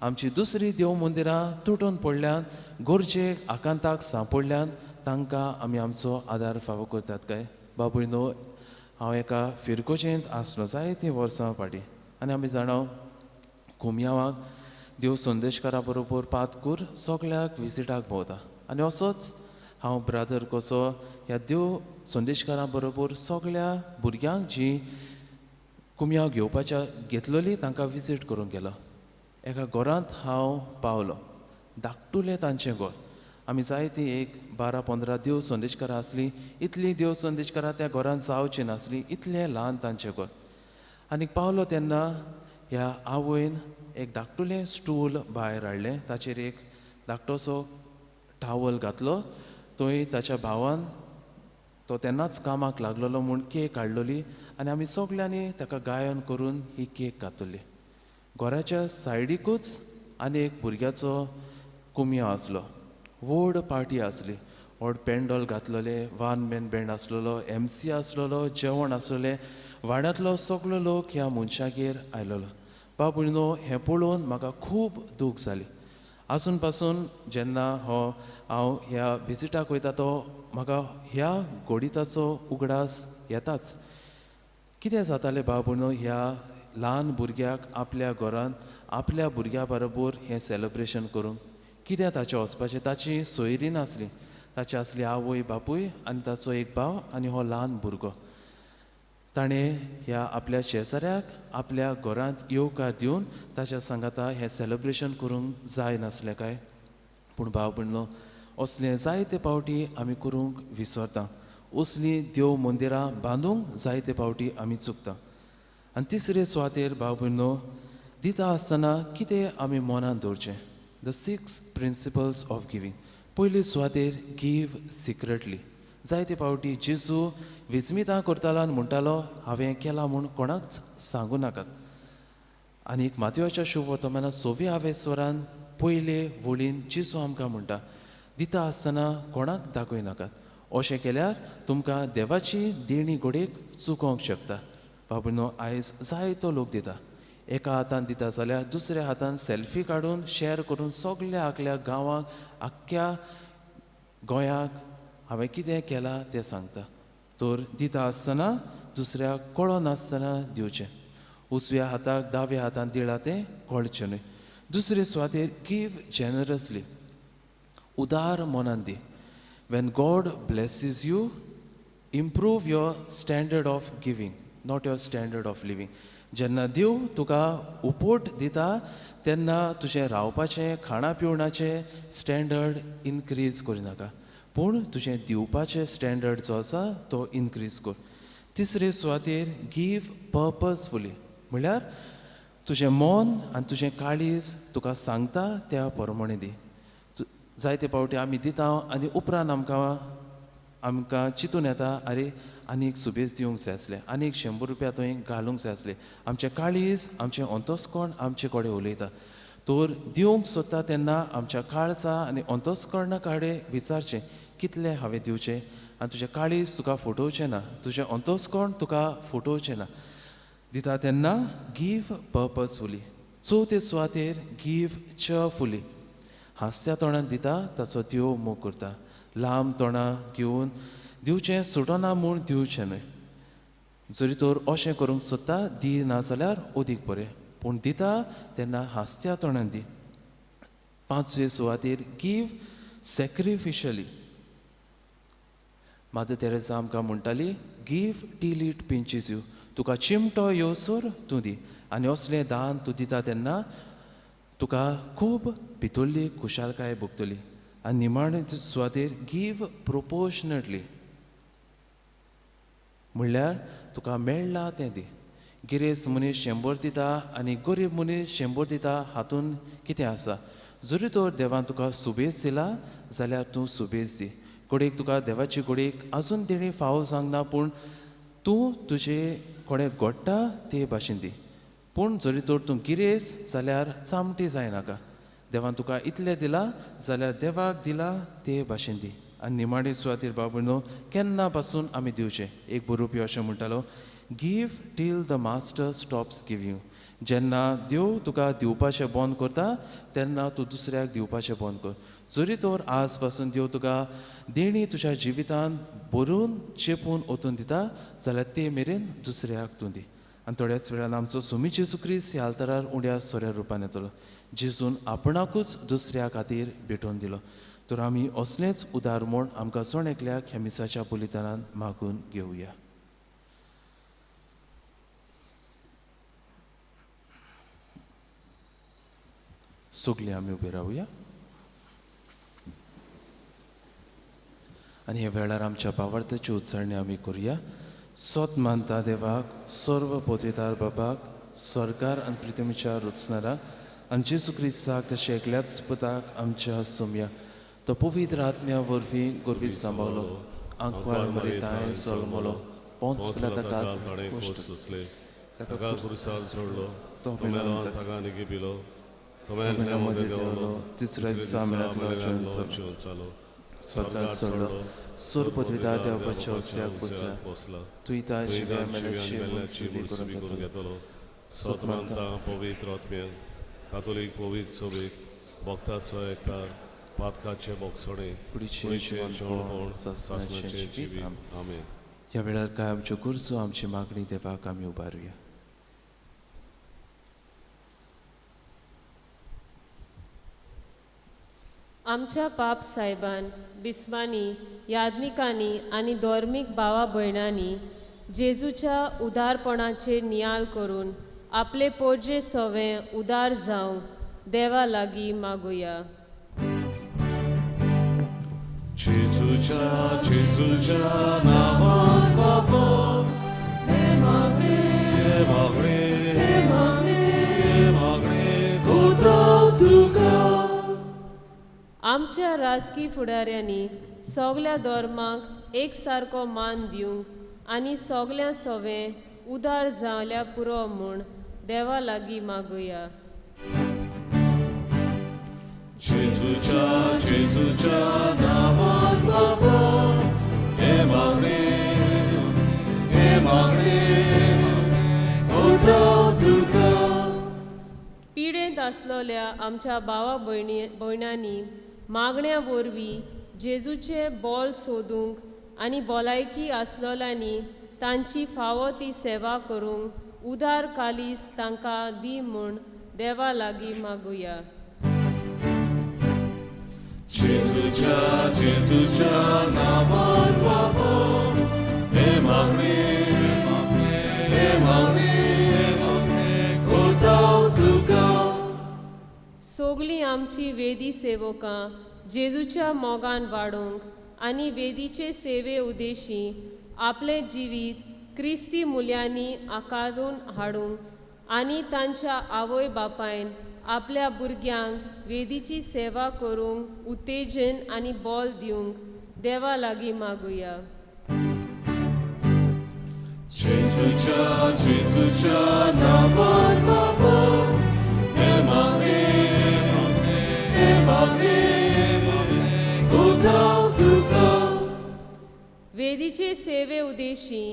आमची दुसरी देव मंदिरां तुटून पडल्यान, गरजेक आकांताक सांपडल्यान तांकां आमी आमचो आदार फावो करतात काय? बाबूय न्हू, हांव एका फिरगोजेंत आसलो जायतीं वर्सां फाटीं आनी आमी जाणा कुमयांवाक देव संदेशकारा बरोबर पातकूर सगळ्याक विजिटाक भोंवता. आनी असोच हांव ब्रादर कसो ह्या देव संदेशकारा बरोबर सगळ्या भुरग्यांक जी कुमयांव घेवपाच्या घेतलेली तांकां विजीट करूंक गेलो. एका घरांत हांव पावलो, धाकटुलें तांचें घर. आमी जायतीं एक 12-15 देव संदेशकारां आसलीं, इतलीं देव संदेशकारां त्या घरांत जावचीं नासलीं, इतलें ल्हान तांचें घर. आनी पावलो तेन्ना ह्या आवयन एक धाकटुलें स्टूल भायर हाडलें, ताचेर एक धाकटोसो टावल घातलो. थंय ताच्या भावान तो तेन्नाच कामाक लागलेलो म्हूण केक हाडलेली आनी आमी सगल्यांनी ताका गायन करून ही केक कातरली. घराच्या सायडीकूच आनी एक भुरग्याचो कुमयांव आसलो. व्हड पार्टी आसली, व्हड पेंडॉल घातलेले, वन मॅन बँड आसलेलो, MC आसलेलो, जेवण आसलेलें. वाड्यांतलो सगलो लोक ह्या मनशागेर आयलेलो. बाबुयनो, हें पळोवन म्हाका खूब दूख जाली. आसून पासून जेन्ना हो हांव ह्या विजिटाक वयता तो म्हाका ह्या गोडिताचो उगडास येताच. कितें जातालें बाबुयनो, ह्या ल्हान भुरग्याक आपल्या घरांत आपल्या भुरग्या बरोबर हें सेलिब्रेशन करूंक कितें ताचें वचपाचें? ताची सोयरी नासली, ताची आसली आवय बापूय आनी ताचो एक भाव आनी हो ल्हान भुरगो. ताणें ह्या आपल्या शेजाऱ्याक आपल्या घरांत येवकार दिवन ताच्या सांगाता हें सेलिब्रेशन करूंक जाय नासलें काय? पूण भाव भयणीनो, असलें जायते पावटी आमी करूंक विसरता. असलीं देव मंदिरां बांदूंक जायते पावटी आमी चुकता. आनी तिसरे सुवातेर भाव भयणीनो, दिता आसतना कितें आमी मनांत दवरचें? The 6 principles of giving. पयली सुवातेर गिव सिक्रेटली. जायते पावटी जेजू विजमितां करतालो आनी म्हणटालो, हांवें केलां म्हूण कोणाकच सांगूं नाकात. आनी एक मातयोच्या शुभवर्तमानात 6व्या स्वरान पयले वळीन जेजू आमकां म्हणटा, दिता आसतना कोणाक दाखय नाकात, अशें केल्यार तुमकां देवाची देणी घडयेक चुकोवंक शकता. बाबूनो, आयज जायतो लोक दिता. एका हातान दिता जाल्यार दुसऱ्या हातान सेल्फी काडून शेअर करून सगल्या आकल्या गांवाक आख्ख्या गोंयाक हांवें कितें केलां तें सांगता. तर दिता आसतना दुसऱ्या कळनासतना दिवचें. उजव्या हाताक दाव्या हातान दिलां तें कळचें न्हय. दुसरे सुवातेर गिव जेनरसली, उदार मनान दी. When God blesses you, improve your standard of giving, not your standard of living. जेन्ना देव तुका उपोट दिता तेन्ना तुजें रावपाचें खाणा पिवणाचें स्टँडर्ड इनक्रीज करिनाका, पूण तुजें दिवपाचें स्टँडर्ड जो आसा तो इनक्रीज कर. तिसरे सुवातेर गिव पर्पजफुली, म्हणल्यार तुजें मन आनी तुजें काळीज तुका सांगता त्या प्रमाणे दी. जायते पावटी आमी दिता आनी उपरांत आमकां आमकां चिंतून येता, आरे आनी एक सुबेज दिवंक जाय आसलें, आनी एक 100 रुपया थंय घालूंक जाय आसलें. आमचें काळीज, आमचें अंतस्कर्ण आमचे कडेन उलयता. तर दिवंक सोदता तेन्ना आमच्या काळजा आनी अंतस्कर्णा कडेन विचारचें, कितलें हांवें दिवचें? आनी तुजें काळीज तुका फटोवचें ना, तुजें अंतस्कर्ण तुका फटोवचें ना. दिता तेन्ना गिव पर्पजफुली. चवथे सुवातेर गिव चियरफुली. हांसत्या तोंडान दिता ताचो देव मोग करता. लांब तोंडां घेवन दिवचें सुटना म्हूण दिवचें न्हय. जरी तर अशें करूंक सोदता दी ना जाल्यार अदीक बरें, पूण दिता तेन्ना हांसत्या तोंडान दी. पांचवे सुवातेर गिव सॅक्रिफिशली. मादर तेरेसा आमकां म्हणटाली, give till it pinches you. तुका चिमटो येवसर तूं दी आनी असलें दान तूं दिता तेन्ना तुका खूब भितरली खुशालकाय भोगतली. आनी निमाणे सुवातेर गिव प्रोपोर्शनेटली म्हणल्यार तुका मेळ्ळा तें दी. गिरेस्त मनीस 100 दिता आनी गरीब मनीस 100 दिता हातून कितें आसा? जरी तर देवान तुका सुबेज दिला जाल्यार तूं सुबेज दी. घडयेक तुका देवाची घडयेक आजून तेणी फावो जावंक ना पूण तूं तुजे कोणें घडटा ते भाशेन दी. पूण जरी तर तूं गिरेस्त जाल्यार चामटी जायनाका. देवान तुका इतलें दिलां जाल्यार देवाक दिलां ते भाशेन दी. आनी निमाणे सुवातेर बाबू न्हू केन्ना पासून आमी दिवचें. एक बरोवपी अशें म्हणटालो, give till the master stops giving. जेन्ना देव तुका दिवपाचें बंद करता तेन्ना तूं दुसऱ्याक दिवपाचें बंद कर. जरी तर आज पासून देव तुका देणी तुज्या जिवितान भरून चेपून ओतून दिता जाल्यार ते मेरेन दुसऱ्याक तूं दी. आनी थोड्याच वेळान आमचो सोमी जेजू क्रिस्त ह्या आल्तारार उण्या सोऱ्या रुपान येतलो, जेजून आपणाकूच दुसऱ्या खातीर भेटोवन दिलो. तर आमी असलेंच उदार म्हूण आमकां जण एकल्याक ह्या मिसाच्या बलिदानान मागून घेवया. सगळीं आमी उबी रावया आनी ह्या वेळार आमच्या भावार्थाची उच्चारणी आमी करुया. सत मानता देवाक, सर्व पोतेदार बाबाक, सरकार आनी प्रितमीच्या रुचनाराक आनी जेजू क्रिस्ताक तशें एकल्याच पुताक आमच्या सोमया तो पवित्र आत्म्या वरवीं गोरवीत सांबावलो, आंकवार मरिताय जल्मलो, पोंच पिलाताक ताका खुर्सार सोडलो, तो मेलो ताका निगिबिलो, मदें देंवलो, तिसऱ्या दिसा मेळ्यांतलो जिवन जालो, स्वर्गात चडलो, सोर पदवीदार देवपाच्या वस्याक बसला, तुयता जिव्या मेल्याची मुनसुबी करून घेतलो. सत मानता पवित्र आत्म्याक, कातोलीक पवित्र सभेक, भक्ताचो एकतार, पातकाचे बोगसणे, कुडीचें जिवनपण, सासणाचें जिवीत. आमेन. ह्या वेळार काय आमच्यो गरजो आमची मागणी देवाक आमी उबारुया. आमच्या पाप सायबान, बिस्मांनी, याज्ञिकांनी आनी धर्मीक भावा भयणांनी जेजूच्या उदारपणाचेर नियाळ करून आपले पोरजे सवें उदार जावंक देवा लागीं मागुया. जेजूच्या जेजूच्या नांवान बापा हे मागणें हे मागणें हे मागणें करता तुका. आमच्या राजकी फुडाऱ्यांनी सगल्या धर्मांक एक सारको मान दिवंक आनी सगल्या सवें उदार जावल्या पुरो म्हूण देवा लागीं मागुया. जेजूच्या जेजूच्या नांवान बापा हे मागणें हे मागणें करता तुका. पिडेंत आसलोल्या आमच्या भावा भयणांनी मागण्या वरवीं जेजूचें बोल सोदूंक आनी भलायकी आसलोल्यांनी तांची फावो ती सेवा करूंक उदार कालीस तांकां दी म्हूण देवा लागीं मागुया. जेजूच्या जेजूच्या नांवान बापा हे मागणें हे मागणें करता तुका. सगलीं आमची वेदी सेवकां जेजूच्या मोगान वाडोवंक आनी वेदीचे सेवे उद्देशी आपलें जिवीत क्रिस्ती मुल्यांनी आकारून हाडूंक आनी तांच्या आवय बापायन आपल्या भुरग्यांक वेदीची सेवा करूंक उत्तेजन आनी बल दिवंक देवा लागीं मागुया. जेजूच्या जेजूच्या नांवान बापा हे मागणें हे मागणें करता तुका. वेदीचे सेवे उद्देशी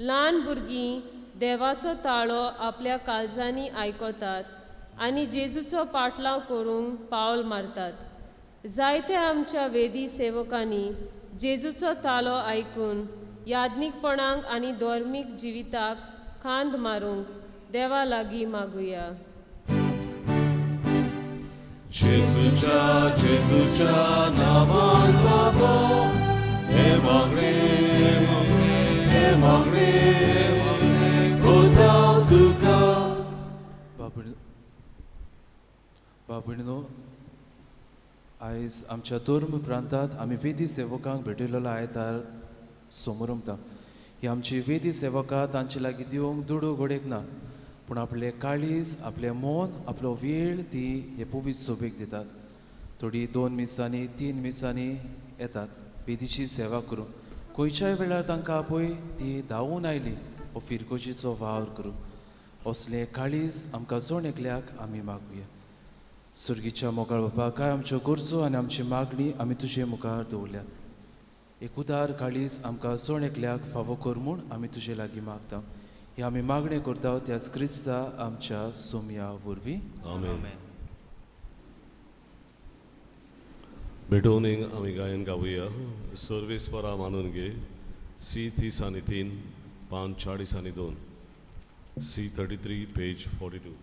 ल्हान भुरगीं देवाचो ताळो आपल्या काळजांनी आयकतात आनी जेजूचो पाटलाव करूंक पावल मारतात. जायते आमच्या वेदी सेवकांनी जेजूचो तालो आयकून याज्ञिकपणाक आनी धर्मीक जिविताक खांद मारूंक देवा लागीं मागुया. जेजूच्या जेजूच्या नांवान बापा हे मागणें हे मागणें बाबणो आयज आमच्या धर्म प्रांतांत आमी वेदी सेवकांक भेटयलेलो आयतार समोरमता. ही आमची वेदी सेवकां तांचे लागीं दिवंक दुडू घोडेक ना, पूण आपले काळीज, आपलें मन, आपलो वेळ ती हे पवित्र सोबेक दितात. थोडीं 2 मिसांनी 3 मिसांनी येतात वेदीची सेवा करूंक. खंयच्याय वेळार तांकां आपय ती धांवून आयली हो फिरगोजीचो वावर करूंक. असलें काळीज आमकां जण एकल्याक आमी मागुया. सुर्गीच्या मोगाळ बापा, काय आमच्यो गरजो आनी आमची मागणी आमी तुजे मुखार दवरल्यात. एक उदार काळीज आमकां जण एकल्याक फावो कर म्हूण आमी तुजे लागीं मागता. ही आमी मागणें करता त्याच क्रिस्ता आमच्या सोमया वरवीं. आमेन. भेटोवन आमी गायन गावया. सर्वीस परा मानून घे. सी 30 आनी 3, 5 40 आनी 2, सी 33 पेज 42.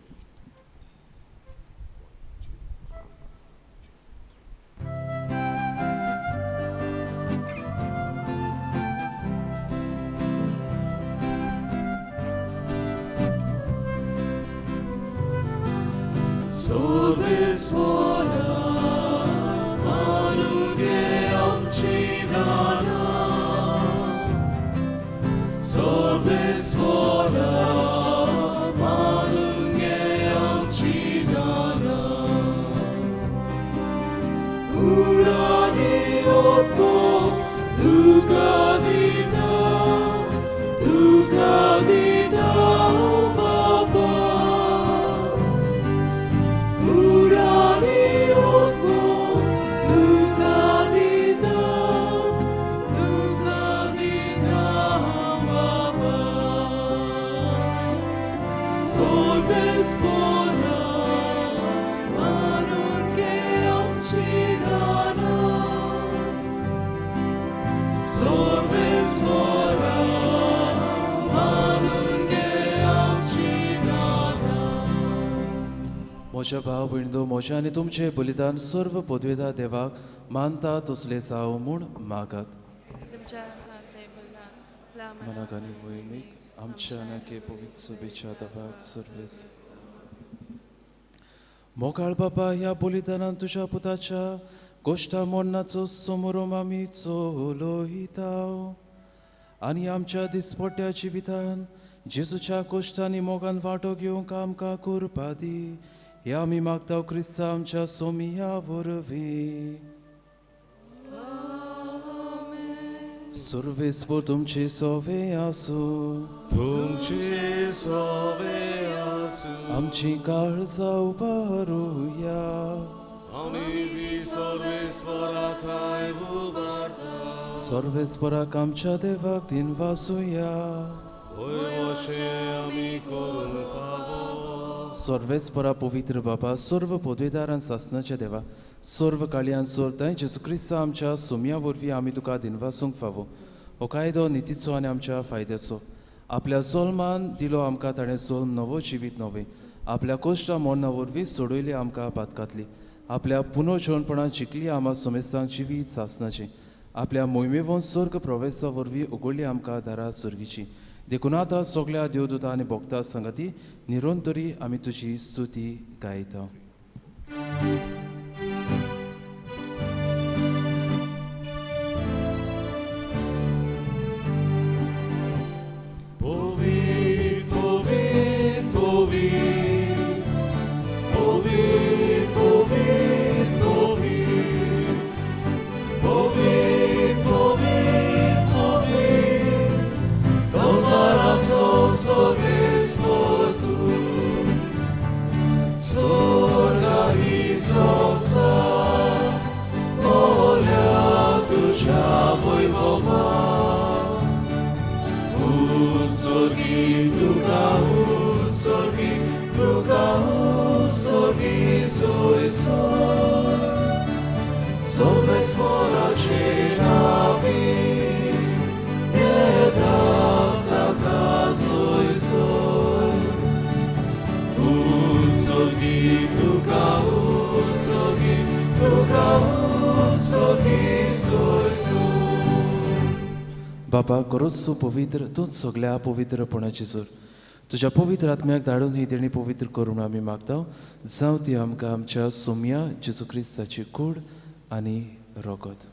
म्हज्या भाव भयणींनो, म्हजें आनी तुमचें बलिदान सर्व पदवेदार देवाक मानता तसलें जावं म्हूण मागात. मनाक आनी मोहिमेक आमच्या नाके पवित्र सभेच्या देवाक सर्वेस. मोगाळ बाबा, ह्या बलिदानान तुज्या पुताच्या गोश्टा मरणाचो समोरम आमी चलयता आनी आमच्या दिसपट्ट्या जिवितान जेजूच्या कोश्टांनी मोगान वांटो घेवंक आमकां करपा दी. ह्या आमी मागता क्रिस्ता आमच्या सोमिया वरवीं. सर्वेस्पर तुमचे सोवे आसूं. तुमचे सोवे आसूं. आमची काळजां उबारुया. आमी सर्वेस्परा ठांय उबारता. सर्वेस्पराक आमच्या देवाक दिन वासुया. आमी करूंक फावो. सर्वेस्परा पवित्र बाबा, सर्व पदवेदारान सासनाच्या देवा, सर्व काळयान सोरताय जेजू क्रिस्ता आमच्या सोमया वरवीं आमी तुका दिनवासूंक फावो. हो कायदो नितीचो आनी आमच्या फायद्याचो. आपल्या जल्मान दिलो आमकां ताणें जल्म नवो जिवीत नवें. आपल्या कोश्टा मरणा वरवीं सोडयली आमकां पातकांतली. आपल्या पुनर्जनपणान जिखली आमा सोमेस्तांक जिवीत सासनाचें. आपल्या मोहिमेवन स्वर्ग प्रवेशा वरवीं उगडली आमकां दारां सर्गीची. देखून आतां सगळ्या देवदूता आनी भक्ता संगती निरंतरी आमी तुजी स्तुती गायता. बाबा, गरजचो पवित्र तूंच सगळ्या पवित्रपणाची जोर. तुज्या पवित्र आत्म्याक धाडून ही देणी पवित्र करून आमी मागता, जावं ती आमकां आमच्या सोम्या जेजू क्रिस्ताची कूड आनी रगत.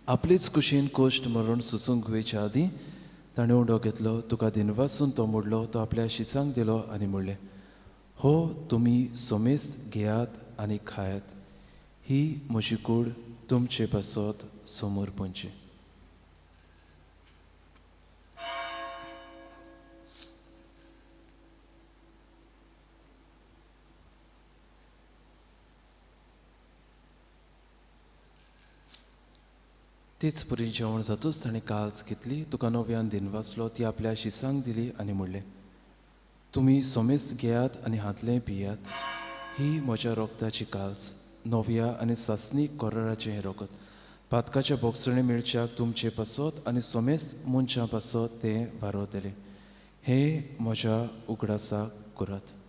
आपलेच कुशीन कोश्ट मरण सुचूंक वयच्या आदीं ताणें उंडो घेतलो, तुका दिनवासून तो मोडलो, तो आपल्या शिसांक दिलो आनी म्हणलें, हो तुमी सोमेस्त घेयात आनी खायात, ही म्हजी कूड तुमचे पासत समोर पंची. तीच पुरी जेवण जातूच ताणें काल्स घेतली, तुका नव्यान दिनवासलो, ती आपल्या शिसांक दिली आनी म्हणलें, तुमी सोमेस्त घेयात आनी हांतलें पियात, ही म्हज्या रोगताची काल्स, नव्या आनी सासणीक कोराराचें हें रोगत, पातकाच्या बोगसणे मेळच्याक तुमचे पासत आनी सोमेस्त मनशां पासत तें वारवतलें, हें म्हज्या उगडासाक करात.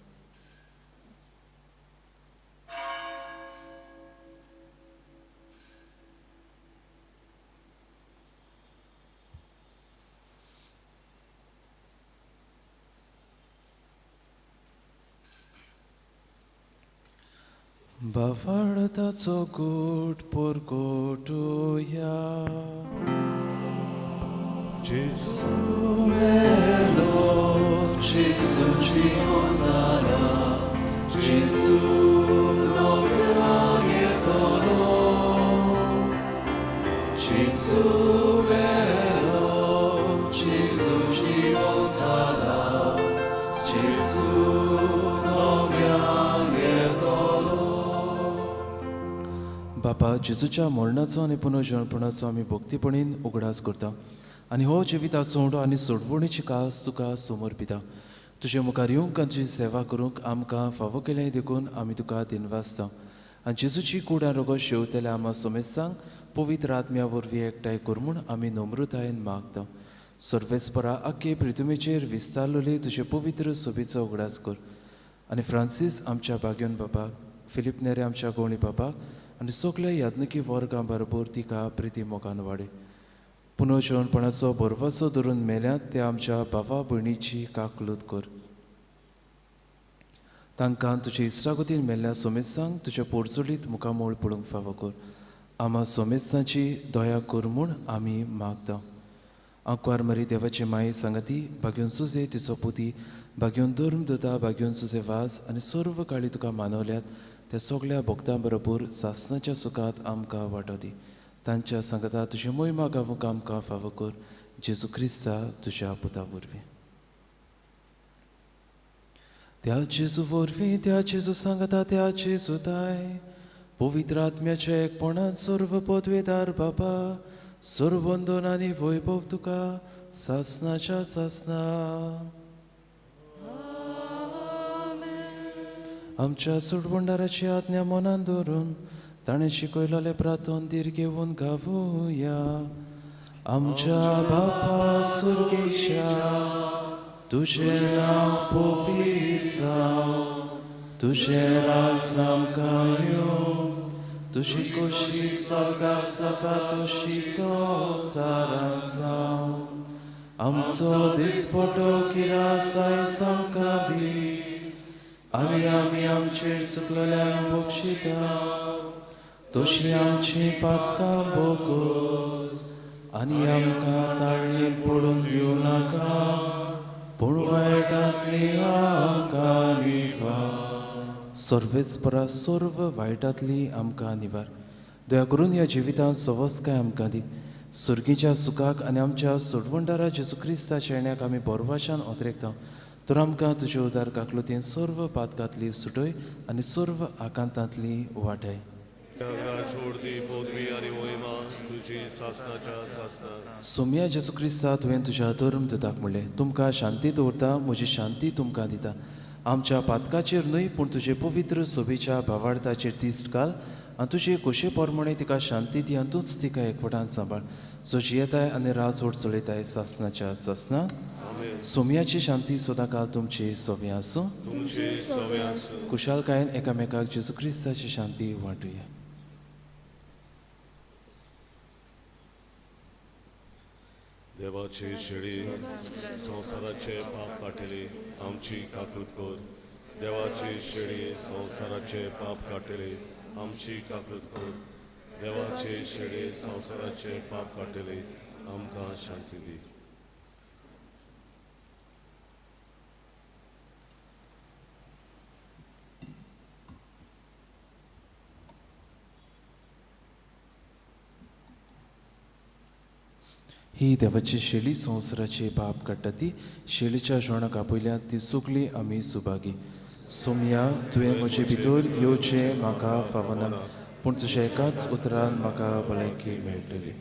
बाफाडताचो गोट पोरकोटुया, जेजू मेलो, जेजू जिवो जाला, जेजू नव्यान येतलो, जेजू मेलो, जेजू जिवो जाला, जेजू नव्यान येतलो. बापा, जेजूच्या मरणाचो आनी पुनर्जनपणाचो आमी भक्तीपणीन उगडास करता आनी हो जिविताचो उंडो आनी सोडवणीची कास तुका समर्पिता. तुजे मुखार येवंक आनी तुजी सेवा करूंक आमकां फावो केलें देखून आमी तुका दिनवासता आनी जेजूची कूड आनी रोगत शेवतल्या आमा सोमेस्तांक पवित्र आत्म्या वरवीं एकठांय कर म्हूण आमी नम्रतायेन मागता. सर्वेस्परा आख्खे पृथ्वीचेर विस्तारलेले तुजे पवित्र सोबीचो उगडास कर आनी फ्रांसीस आमच्या बाग्योन बाबाक, फिलीप नेरे आमच्या गोवणी बाबाक आनी सगल्या यादनिकी वर्गां बरोबर तिका प्रिती मोगान वाडय. पुनर्जनपणाचो भरवसो धरून मेल्यात त्या आमच्या भावा भयणीची काकलूत कर. तांकां तुजे इश्टागतीन मेल्ल्या सोमेस्तांक तुज्या पोरचोलीत मुखामोळ पळोवंक फावो कर. आमा सोमेस्तांची दया कर म्हूण आमी मागता. आंकवार मरी देवाची माये सांगाती, भाग्योन सुजे तिचो पुती, भाग्योन धर्म दता, भाग्योन सुजे वास आनी सर्व काळी तुका मानवल्यात त्या सगल्या भक्तां बरोबर सासणाच्या सुखांत आमकां वांटो दी. तांच्या सांगाता तुजी मोहिमा गावूंक आमकां फावो कर, जेजू क्रिस्ता तुज्या पुता वरवीं. त्या जेजू वरवीं, त्या जेजू सांगाता, त्या जेजू ताय पवित्र आत्म्याच्या एकपणान सर्व पदवेदार बाबा, सर्वंदन आनी वैभव तुका सासणाच्या सासणा. आमच्या सोडवणदाराची आज्ञा मनान धरून ताणें शिकयलेलें प्रार्थन धीर घेवन गावया. आमच्या बापा सुर्गेशा, तुजें नांव पवित्र जावं, तुजें राज आमकां येवं, तुजी खोशी स्वर्गाक जाता तशी संवसारांत जावं. आमचो दिसपटो किरास आयज आमकां दी आनी आमी आमचेर चुकलेल्यांक बक्षिता तशी आमची पातकां बोगस आनी आमकां ताळणीन पडूंक दिवं नाका, पूण वायटांतली आमकां निवार. सर्वेस्परा सर्व वायटांतली आमकां निवार. दया करून ह्या जिवितांत सवस्काय आमकां दी. सुर्गीच्या सुखाक आनी आमच्या सोडवणदारा जेजू क्रिस्ताच्या येण्याक आमी बोरवाशान ओतरेकता. तर आमकां तुजे उदार काकलुतीन सर्व पातकांतली सुटय आनी सर्व आकांतांतली वाटाय. सोम्या जेजू क्रिस्ता, तुवें तुज्या धर्म दुताक म्हणलें, तुमकां शांती दवरता, म्हजी शांती तुमकां दिता. आमच्या पातकाचेर न्हय पूण तुजे पवित्र सोबेच्या भावार्थाचेर दिश्ट घाल आनी तुजे खोशे प्रमाणे तिका शांती दी आनी तूंच तिका एकवटान सांबाळ, जो जियेताय आनी राजवट चलयताय सासणाच्या सासणाक. सोम्याची शांती सदांकाल तुमची सोबी आसूं. कुशालकायेन एकामेकाक जेजू क्रिस्ताची शांती वांटुया. देवाची शेळी संवसाराचे पाप काडटली आमची काकूत कर. देवाची शेळी संवसाराचे पाप काडटली आमची काकूत कर. देवाची शेळी संवसाराचे पाप काडटली आमकां शांती दी. ही देवाची शेळी संवसाराचे पाप काडटा ती शेळीच्या जेवणाक आपयल्या ती सगळी आमी सुभागी. सोमया, तुवें म्हजे भितर येवचें म्हाका फावना, पूण तुज्या एकाच उतरान म्हाका भलायकी मेळटली.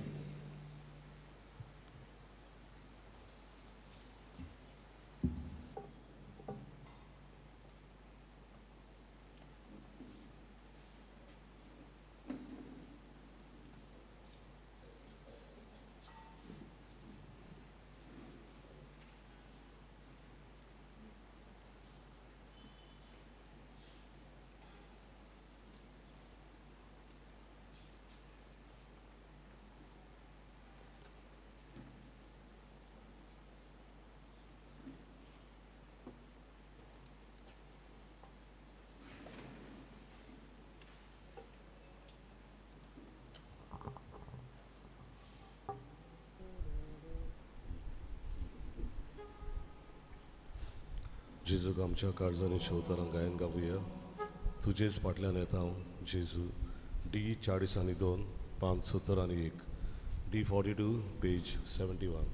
जेजूक आमच्या काळजांनी शेवतरां गायन गावया. तुजेच फाटल्यान येता हांव जेजू. डी 40 आनी 2, 5 70 आनी 1, डी 42 पेज 71.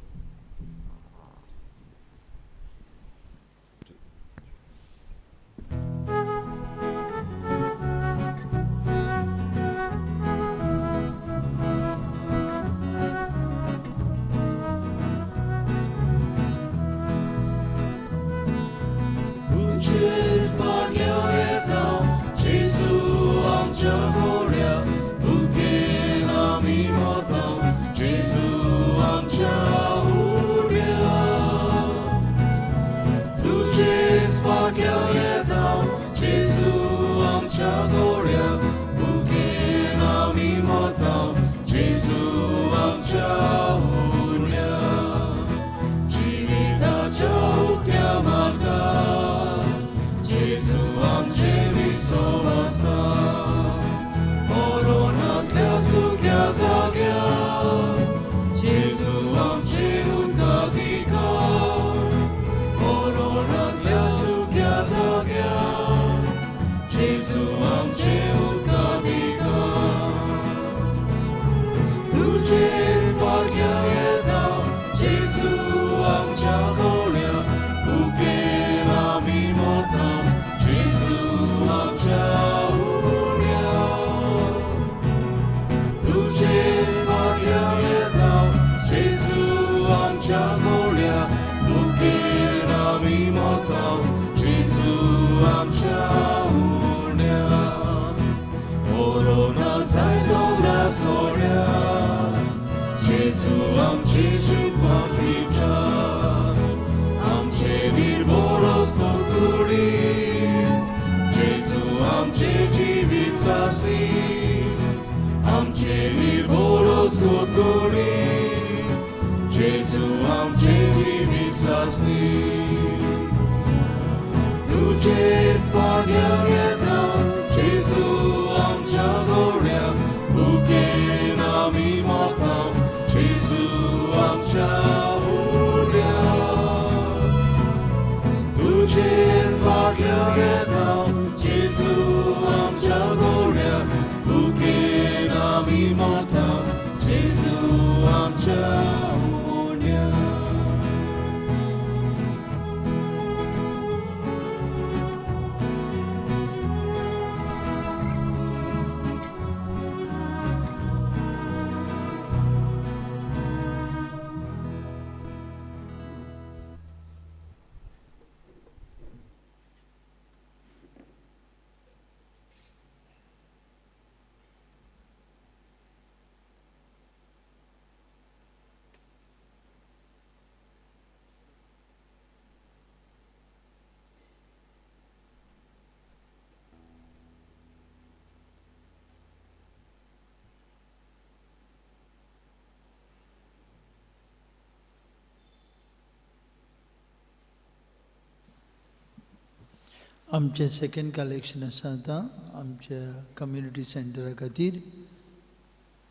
आमचें सेकेंड कलेक्शन आसा आतां आमच्या कम्युनिटी सेंटरा खातीर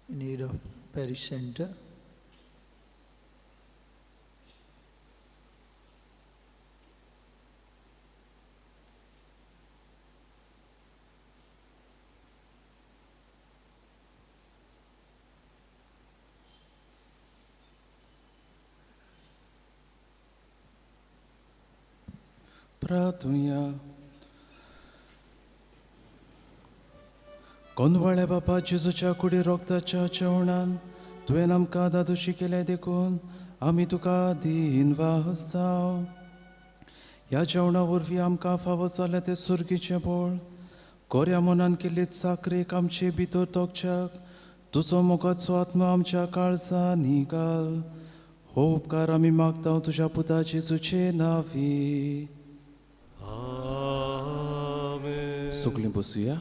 in aid of parish centre. प्रार्थुया. कोनवाळ्या बापा जेजूच्या कुडी रोगताच्या जेवणान तुवें आमकां दादोशी केलें देखून आमी तुका दीन वाहसाव. ह्या जेवणा वरवीं आमकां फावो जालें तें सुर्गीचें बळ गोऱ्या मनान केल्ली चाकरेक आमचे भितर तोखच्याक तुजो मोगाचो आत्मा आमच्या काळजांनी घाल. हो उपकार आमी मागता तुज्या पुता जेजूचे नांवी. सगळीं बसुया.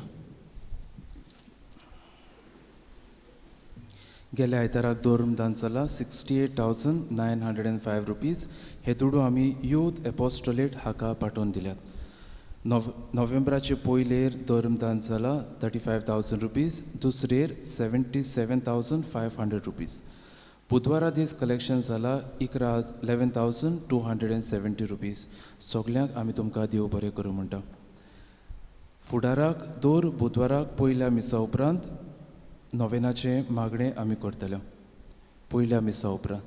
गेल्या आयताराक धर्मदान जाला 68,905 रुपीज. हे दुडू आमी यूथ एपोस्टोलेट हाका पाठोवन दिल्यात. नोव्हेंबराचे पयलेर धर्मदान जाला 35,000 रुपीज, दुसरेर 77,500 रुपीज. बुधवारा दीस कलेक्शन जाला 11,270 रुपीज. सगल्यांक आमी तुमकां देव बरें करूं म्हणटा. फुडाराक दर बुधवाराक पयल्या मिसा उपरांत नोवेनाचें मागणें आमी करतले पयल्या मिसा उपरांत.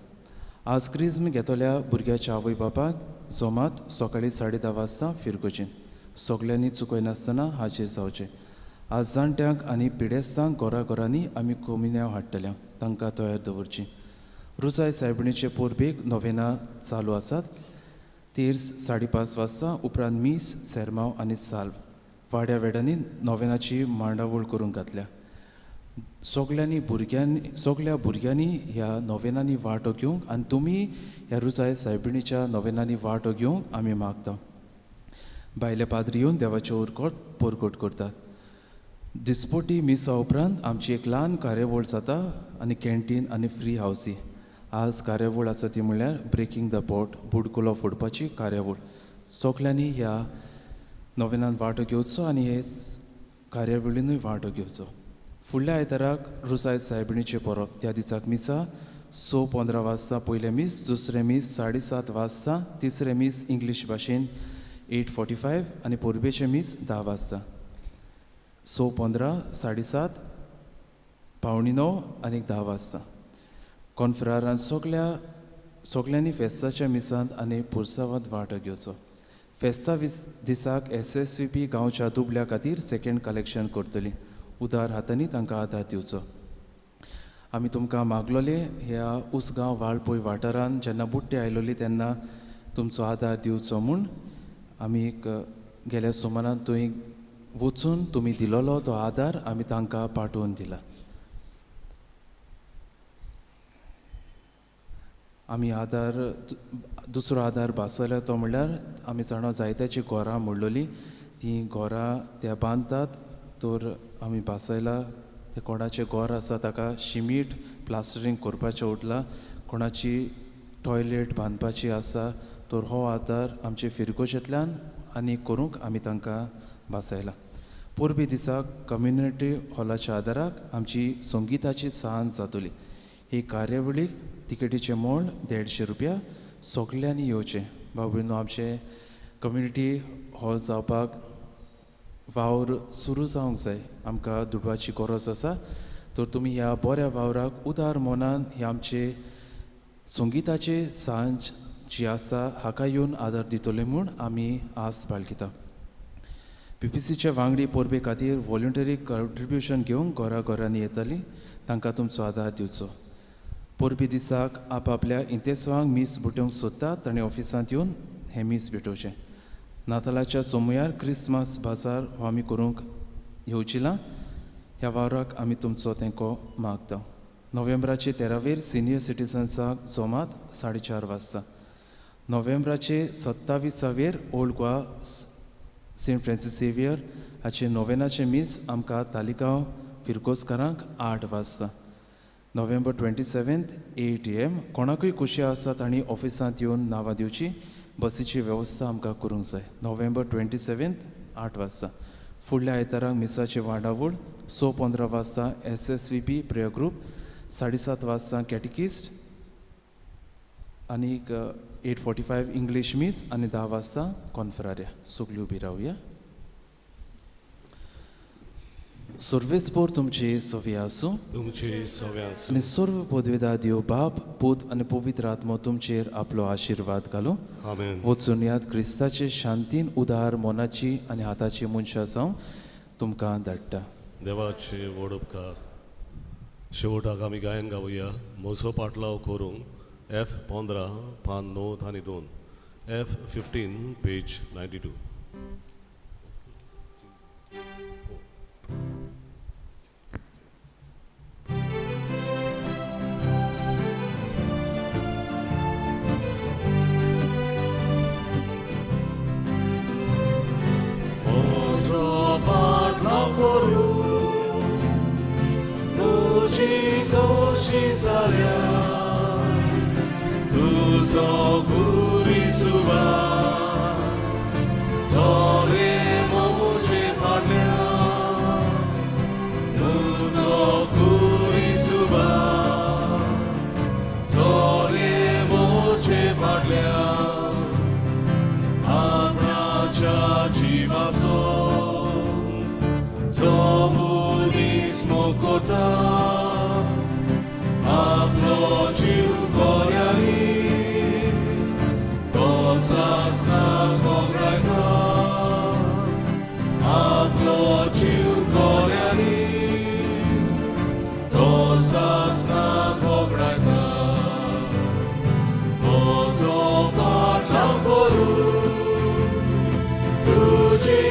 आज क्रिज्म घेतल्या भुरग्याच्या आवय बापाक जोमात सकाळीं 10:30 वाजता फिरगोचें. सगल्यांनी चुकयनासतना हाजीर जावचें. आज जाणट्यांक आनी पिडेस्तांक घरा घरांनी आमी कोमिन्यांव हाडटले, तांकां तयार दवरची. रुजाय सायबिणीचे परबेक नोवेनां चालू आसात. तेर्स 5:30 वाजता उपरांत मीस, सेरमांव आनी साल्व. वाड्या वेड्यांनी नोवेनाची मांडावळ करूंक घातल्या. सगल्या भुरग्यांनी ह्या नोवेनांनी वांटो घेवंक आनी तुमी ह्या रुजाय सायबिणीच्या नोवेनांनी वांटो घेवंक आमी मागता. भायले पाद्री येवन देवाचें उरकोट परगट करतात. दिसपोटी मिसा उपरांत आमची एक ल्हान कार्यावळ जाता आनी कॅन्टीन आनी फ्री हावसी. आज कार्यावळ आसा ती म्हणल्यार ब्रेकींग the pot, बुडकुलो फोडपाची कार्यावळ. सगल्यांनी ह्या नोवेनान वांटो घेवचो आनी हे कार्यावळीनूय वांटो घेवचो. फुडल्या आयताराक रुजाय सायबिणीचें परब. त्या दिसाक मिसा 6:15 वाजता पयलें मीस, दुसरें मीस 7:30 वाजता, तिसरें मीस इंग्लीश भाशेन 8:45 आनी परबेचें मीस 10 वाजता. 6:15, 7:30, 8:45 आनी 10 वाजता. कॉन्फ्रारान सगल्यांनी फेस्ताच्या मिसांत आनी पुरसावांत वांटो घेवचो. फेस्ता दिसाक SSVP गांवच्या दुबल्या खातीर सेकेंड कलेक्शन करतली. उदार हातांनी तांकां आदार दिवचो. आमी तुमकां मागलोले ह्या उसगांव वाळपय वाठारान जेन्ना बुट्टे आयलोली तेन्ना तुमचो आदार दिवचो म्हूण आमी एक गेल्या सुमारान थंय वचून तुमी दिलोलो तो आदार आमी तांकां पाठोवन दिला. आमी आदार दुसरो आदार भासयलो तो म्हणल्यार आमी जाणा जायत्याची घरां मोडलोली तीं घरां ते बांदतात तर आमी भासयला ते कोणाचें घर आसा ताका शिमीट प्लास्टरींग करपाचें उरलां, कोणाची टॉयलेट बांदपाची आसा तर हो आदार आमचे फिरगोजेंतल्यान आनी करूंक आमी तांकां भासयला. परबी दिसा कम्युनिटी हॉलाच्या आदाराक आमची संगिताची सांज जातली. ही कार्यावळीक तिकेटीचें मोल 150 रुपया. सगल्यांनी येवचें. बाबू आमचें कम्युनिटी हॉल जावपाक वावर सुरू जावंक जाय, आमकां दुडवाची गरज आसा. तर तुमी ह्या बऱ्या वावराक उदार मनान हे आमचे संगिताचे सांज जी आसा हाका येवन आदार दितले म्हूण आमी आस बाळगिता. PPCचे वांगडी परबे खातीर वॉलंटरी कॉन्ट्रिब्युशन घेवंक घरा घरांनी येताली, तांकां तुमचो आदार दिवचो. परबी दिसाक आपआपल्या इंतेसांवांक मीस भेटोवंक सोदतात ताणें ऑफिसांत येवन हें मीस भेटोवचें. नातालाच्या सोमुयार क्रिसमस बाजार हो आमी करूंक येवची ना. ह्या वावराक आमी तुमचो तेंको मागता. नोव्हेंबराचे 13वेर सिनियर सिटीजन्साक जोमात 4:30 वाजता. नोव्हेंबराचे 27वेर old Goa Saint Francis Xavier हाचे नोवेनाचें मीस आमकां तालिगांव फिरगोजकारांक 8 वाजता. नोव्हेंबर 27 8 AM कोणाकूय खुशी आसा तांणी ऑफिसांत येवन नांवां दिवची. बसीची वेवस्था आमकां करूंक जाय. नोव्हेंबर 27 8 वाजता. फुडल्या आयताराक मिसाचे वाडावळ 6:15 वाजता SSVB prayer group, 7:30 वाजता कॅटिकिस्ट आनीक 8:45 इंग्लीश मीस आनी 10 वाजता कॉन्फरार्या. सगळी उबी रावया. सर्वेस्पोर तुमचे सवे आसूं, तुमचे सवे आसूं आनी सर्व पदवेदा देव बाप पूत आनी पवित्र आत्मो तुमचेर आपलो आशिर्वाद घालूं. आमेन. वचून याद क्रिस्ताचे शांतीन उदार मनाची आनी हाताची मनशां जावं तुमकां धाडटा. देवाचे व्हड उपकार. शेवटाक आमी गायन गावया म्हजो पाटलाव करूंक F15 पान 9 आनी 2, F15 page 92. तुझो गुरिसुवा चले म्हजे फाटल्यान, तुझो गुरिसुवा चले म्हजे फाटल्यान, आपणाच्या जिवाचो जो मनीस मोग करता आपलो जीव कोऱ्यांनी तो सासना कोगळायता, आपलो जीव कोऱ्यांनी तो सासना कोगळायता. म्हजो पाटलाव करूं तुजी